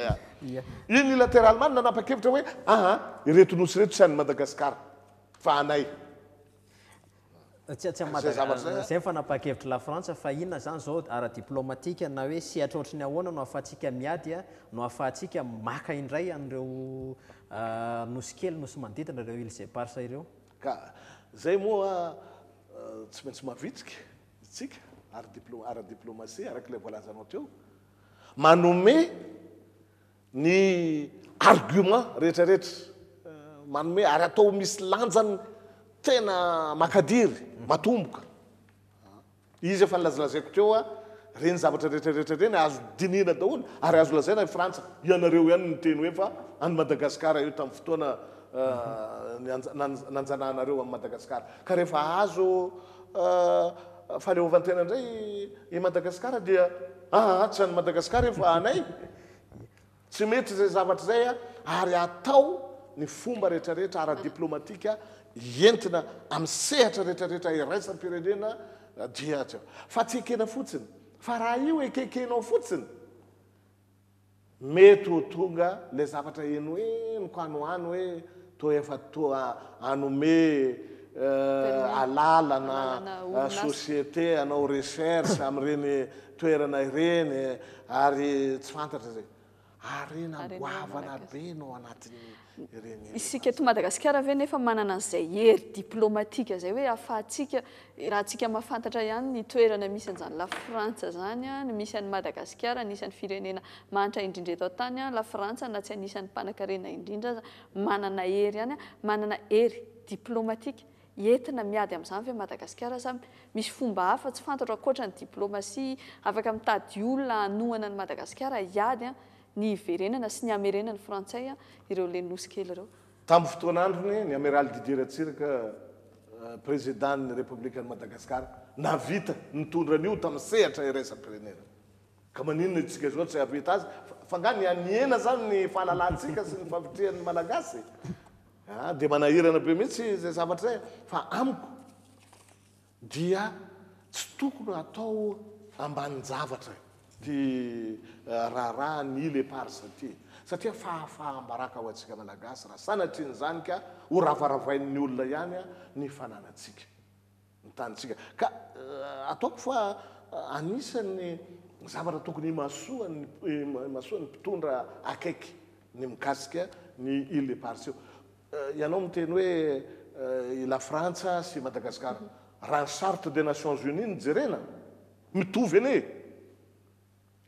Ia. Unilatéralement nanapa-kevitra hoe aha, ireto nosy ireto tsy an'i Madagasikara fa anay. Tsy tsy an'i Madagascar, izay ny fanapahan-kevitr'i La Frantsa, fa inona izany izao ara-diplomatika na hoe sehatra ohatry ny ahoana no ahafahantsika miady no ahafahantsika maka indray an'ireo nosy kely, nosy manodidina, ireo îles éparses ireo? Ka izay moa tsy maintsy mavitrika isika ara-diplomasia araka ilay voalazanao teo, manome Ny argument rehetra rehetra manome ary atao misy lanjany tena makadiry, matomboka. Izy efa nilazalazaiko teo a, ireny zavatra rehetra rehetra ireny azo dinihina daholo ary azo lazaina i Frantsa, ianareo ihany no niteny hoe fa any Madagasikara io tamin'ny fotoana nanjanahanareo an'i Madagasikara. Ka rehefa azo fahaleovantena indray i Madagasikara dia aa tsy an'i Madagasikara io fa anay. Tsy mety izay zavatra izay ary atao ny fomba rehetrarehetra ara-diplomatika entina amin'ny sehatra rehetrarehetra iraisam-pirenena dia tsy fa tsy ekena fotsiny fa raha io ekekenao fotsiny mety ho tonga ilay zavatra henohenoko any ho any hoe toa efa toa hanome alalana société hanao recherche amin'ireny toerana ireny ary tsy fantatra izay. Harena goavana be no ao anatin'ireny. Isika eto Madagasikara ve nefa manana an'izay hery diplomatika izay hoe ahafahantsika, raha antsika mahafantatra ihany ny toerana misy an'izany La Frantsa izany, ny misy an'i Madagasikara, anisan'ny firenena mahantra indrindra eto an-tany La Frantsa na tsy anisan'ny mpanankarena indrindra aza, manana hery ihany, manana hery diplomatika entina miady amin'izany ve Madagasikara sa misy fomba hafa tsy fantatro ankoatra ny diplomasia afaka mitady olona hanohana an'i Madagasikara hiady ny hiverenana sy ny hamerenan'ny frantsay ireo le nosy kely ireo. Tamin'ny fotoan'androny, ny Amiraly Didier Ratsiraka, Prezidàn'ny Repoblikan'i Madagasikara, nahavita nitondra an'io tamin'ny sehatra iraisam-pirenena. Ka maninona isika izao tsy hahavita azy? Fa angaha niha-nihena izany ny fahalalantsika sy ny fahavitrihan'ny Malagasy? Ah, dia manahirana be mihitsy izay zavatra izay. Fa amiko dia tsy tokony hatao ambanin-javatra ity raharaha ny îles éparses ity. Satria fahafaham-baraka ho antsika Malagasy raha sanatrian'izany ka ho ravaravain'ny olona ihany ny fananantsika. ny tanintsika. Ka ataoko fa anisan'ny Zavatra tokony himasoan'ny himasoan'ny mpitondra akaiky ny mikasika ny îles Éparses io. Ianao miteny hoe i La Frantsa sy i Madagasikara. Raha ny charte des Nations Unies no jerena, mitovy anie e!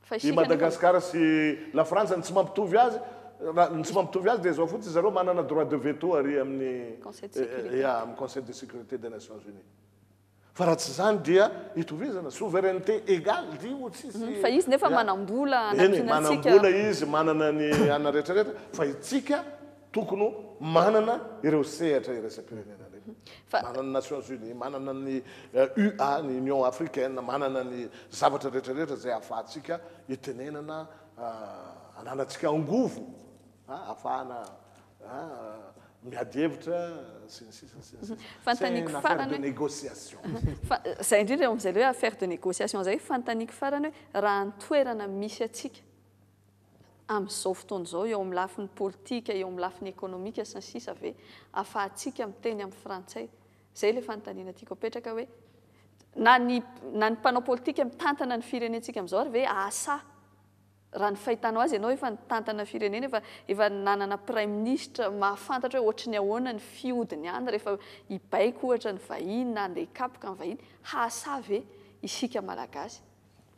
Fa I isika nefa. Madagasikara sy La Frantsa ny tsy mampitovy azy, raha ny tsy mampitovy azy dia izao fotsiny zareo manana droit de veto ary amin'ny Conseil de sécurité. ya, amin'ny Conseil de sécurité des Nations Unies. Fa raha tsy izany dia itovizana, souveraineté égale, io tsisy. Fa izy nefa Ya. manam-bola Eny e, hanampiana antsika. manam-bola izy, manana ny anona rehetra rehetra, fa itsika tokony ho manana ireo sehatra iraisam-pirenena ireo. Fa. Manana ny Nations Unies, manana ny UA, ny Union Africaine, manana ny zavatra rehetra rehetra izay ahafahantsika itenenana, ananantsika angovo ahafahana miady hevitra sy ny sisa sy ny sisa. C'est Fanontaniako une affaire farany de hoe négociation. Fa izay indrindra eo amin'izay ilay hoe affaire de négociation izay, fanontaniako farany hoe raha ny toerana misy antsika amin'izao fotoana izao eo amin'ny lafiny politika, eo amin'ny lafiny ekonomika sy ny sisa ve ahafahantsika miteny amin'ny frantsay? Izay ilay fanontaniana tiako apetraka hoe na ny na ny mpanao politika mitantana ny firenentsika amin'izao ary ve hahasahy Raha ny fahitanao azy, ianao efa nitantana firenena, efa efa nanana praiminisitra mahafantatra hoe ohatry ny ahoana ny fihodiny any rehefa hibaiko ohatra ny vahiny na handeha hikapoka ny vahiny, hahasahy ve isika Malagasy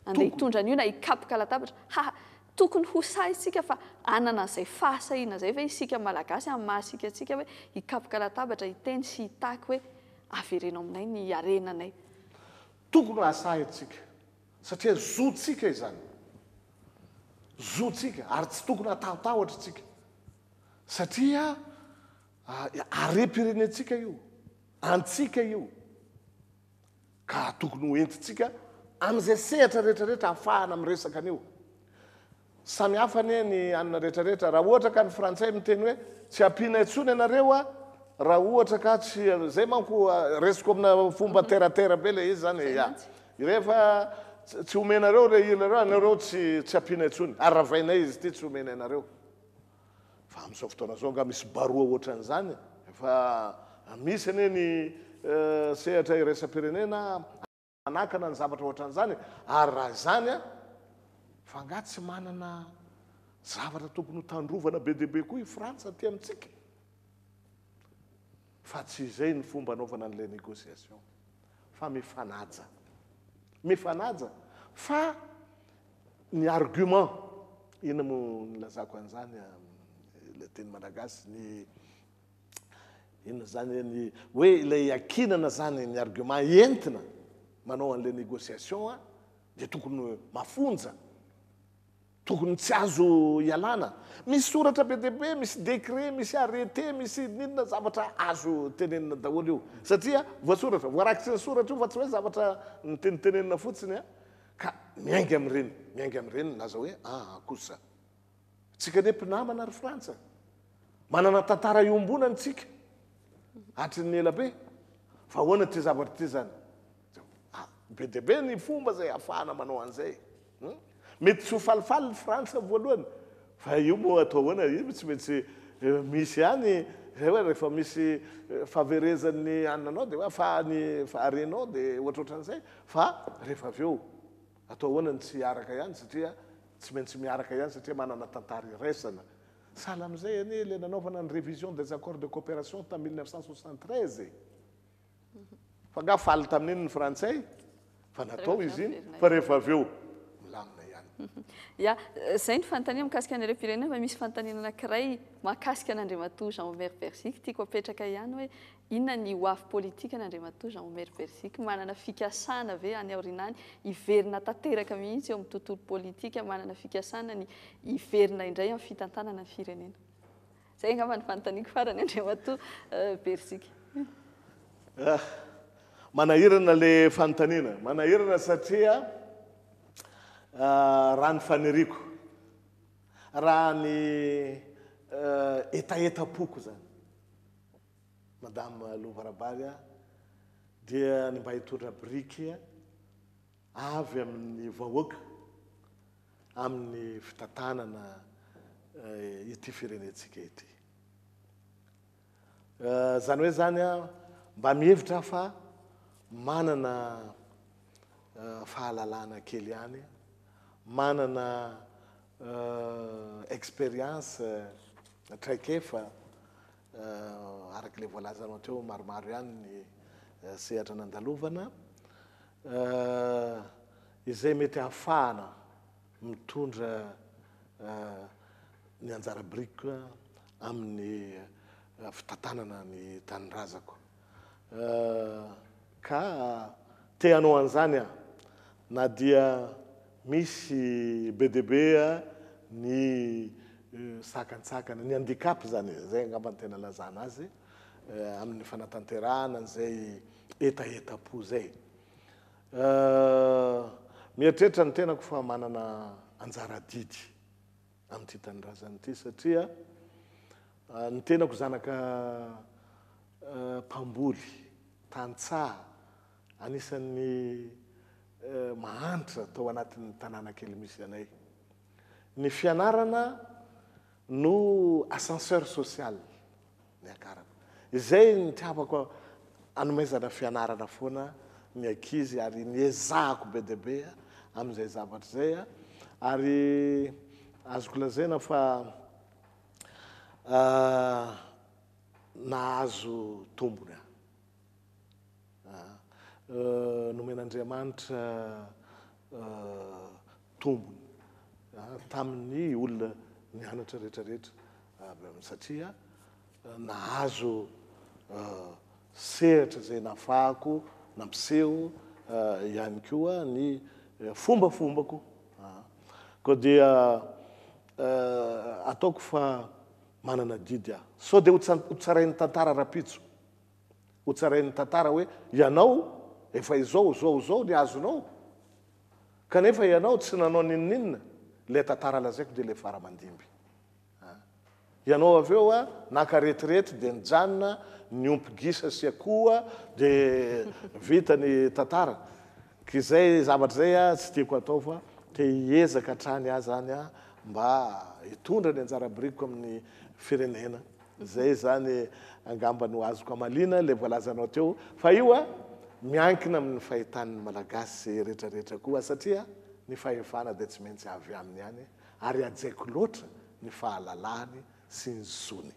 handeha Tokony. hitondra an'io na hikapoka latabatra? Haha, tokony ho sahy isika fa hanana an'izay fahasahiana izay ve isika Malagasy amin'ny maha isika antsika hoe hikapoka latabatra, hiteny sy hitaky hoe avereno aminay ny harenanay? Tokony hahasahy isika Satria zontsika izany. Zontsika, ary tsy tokony hatahotahotra isika. Satria harem-pirenentsika io, antsika io. Ka tokony ho entintsika amin'izay sehatra rehetra rehetra ahafahana miresaka an'io. Samy hafa anie ny anona rehetra rehetra. Raha ohatra ka ny frantsay miteny hoe tsy ampiana intsony ianareo a, raha ohatra ka tsy, zay manko resiko amina fomba terre à terre be le izy zany e, ya. Rehefa tsy omenareo re hira reo, anareo tsy tsy ampiana intsony, ary ravainay izy ity tsy omenay anareo. Fa amin'izao fotoana izao angaha misy baroa ohatran'izany? Efa misy anie ny sehatra iraisam-pirenena. Manakana ny zavatra ohatran'izany e! Ary raha izany an, fa angaha tsy manana zavatra tokony ho tandrovana be dia be koa i Frantsa aty amintsika? Fa tsy izay ny fomba anaovana an'ilay négociation, fa mifanaja. Mifanaja, fa ny argument, inona moa nilazako an'izany ilay teny malagasy, ny Inona izany ny hoe ilay iankinana izany ny argument entina manao an'ilay négociation a dia tokony mafonja, tokony tsy azo ialana. Misy soratra be dia be, misy décret, misy arrêté, misy n'inona zavatra azo tenenina daholo io satria voasoratra, voarakitry ny soratra io fa tsy hoe zavatra nitenitenenina fotsiny a, ka miainga amin'ireny, miainga amin'ireny milaza hoe aa kosa. Tsika anie mpinamana ry Frantsa. Manana tantara iombonana tsika hatry ny ela be. Fa ahoana ity zavatra ity zany? Ah, be dia be ny fomba izay ahafahana manao an'izay. Hmm? Mety tsy ho falifaly ny Frantsa voalohany, fa io moa atao ahoana, io tsy maintsy eh, misy ihany, zay hoe rehefa misy eh, fahaverezan'ny ananao dia hoe fa ny faharenao dia ohatrohatran'izay, fa rehefa avy eo atao ahoana ny tsy hiaraka ihany satria Tsy maintsy miaraka ihany satria manana tantara iraisana. Sahala amin'izay anie ilay nanaovana ny révision des accords de coopération tamin'ny 1973 e! Fa angaha faly tamin'iny ny frantsay? Fa natao izy iny, fa rehefa avy eo milamina ihany. Ya, izay ny fanontaniana mikasika ny harem-pirenena fa misy fanontaniana anankiray mahakasika an'Andriamatoa Jean Omer Berziky tiako apetraka ihany hoe Inona ny ho avy politikan' Andriamatoa Jean Omer Berziky? Manana fikasana ve any aoriana any hiverina tanteraka mihitsy eo amin'ny tontolo politika? Manana fikasana ny hiverina indray amin'ny fitantanana ny firenena? Izay angamba ny fanontaniako farany Andriamatoa Berziky. Manahirana ilay fanontaniana. Manahirana satria raha ny faniriako, raha ny hetahetam-poko izany, Madame Lova Rabary a, dia ny mba hitondra biriky avy amin'ny vahoaka amin'ny fitantanana ity firenentsika ity. Izany hoe izany mba mihevitra aho fa manana fahalalana kely ihany. Manana expérience, traikefa, araka ilay voalazanao teo, maromaro ihany ny sehatra nandalovana, izay mety ahafahana mitondra ny anjara birikiko amin'ny fitantanana ny tanindrazako. Ka te hanao an'izany aho na dia misy be dia be ny sakantsakana, ny handicap izany e, izay angamba no tena ilazana azy, amin'ny fanatanterahana an'izay hetahetam-po izay. Mieritreritra ny tenako fa manana anjara adidy amin'ity tanindrazana ity satria ny tenako zanaka mpamboly, tantsaha, anisan'ny mahantra tao anatin'ny tanàna kely misy anay. Ny fianarana no ascenseur social niakarako. Izay nitiavako hanomezana fianarana foana ny ankizy ary niezahako be dia be amin'izay zavatra izay ary azoko lazaina fa nahazo tombony aho. Nomen'Andriamanitra tombony tamin'ny olona nianatra rehetra rehetra satria nahazo sehatra izay nahafahako nampiseho ihany koa ny fombafombako. Koa dia ataoko fa manana adidy aho. Sao dia ho tsarain'ny tantara rahampitso. Ho tsarain'ny tantara hoe ianao efa izao, izao, izao ny azonao. Kanefa ianao tsy nanao n'inon'inona, ilay tantara lazaiko dia ilay fara aman-dimby. Ianao avy eo naka retirety dia nijanona niompy gisa sy akoho dia vita ny tantara. Ka izay zavatra izay tsy tiako atao fa te hiezaka hatrany aho izany mba hitondra ny anjara birikiko amin'ny firenena. Izay izany angamba no azoko amaliana ilay voalazanao teo fa io miankina amin'ny fahitan'ny Malagasy rehetrarehetra koa satria ny fahefana dia tsy maintsy avy aminy ihany ary hajaiko loatra ny fahalalahany sy ny zony.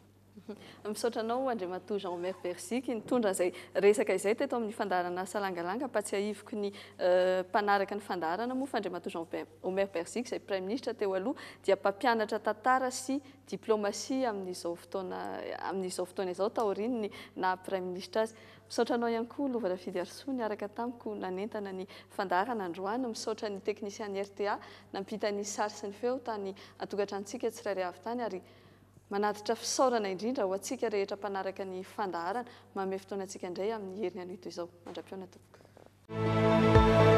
Misaotra anao Andriamatoa Jean Omer Berziky nitondra an'izay resaka izay teto amin'ny fandaharana Salangalanga. Ampatsiahiviko ny mpanaraka ny fandaharana moa fa Andriamatoa Jean Omer Berziky izay Praiminisitra teo aloha dia mpampianatra tantara sy diplomasia amin'izao fotoana amin'izao fotoana izao taorian'ny naha Praiminisitra azy. Misaotra anao ihany koa Lova Rafidiarisoa niaraka tamiko nanentana ny fandaharana androany. Misaotra ny teknisian'ny rta nampita ny sary sy ny feo tany an-tokantranontsika tsirairay avy tany ary manatitra fisaorana indrindra ho antsika rehetra mpanaraka ny fandaharana. Manome fotoana antsika indray amin'ny heriny anio toy izao. Mandra-pihaona tompoko.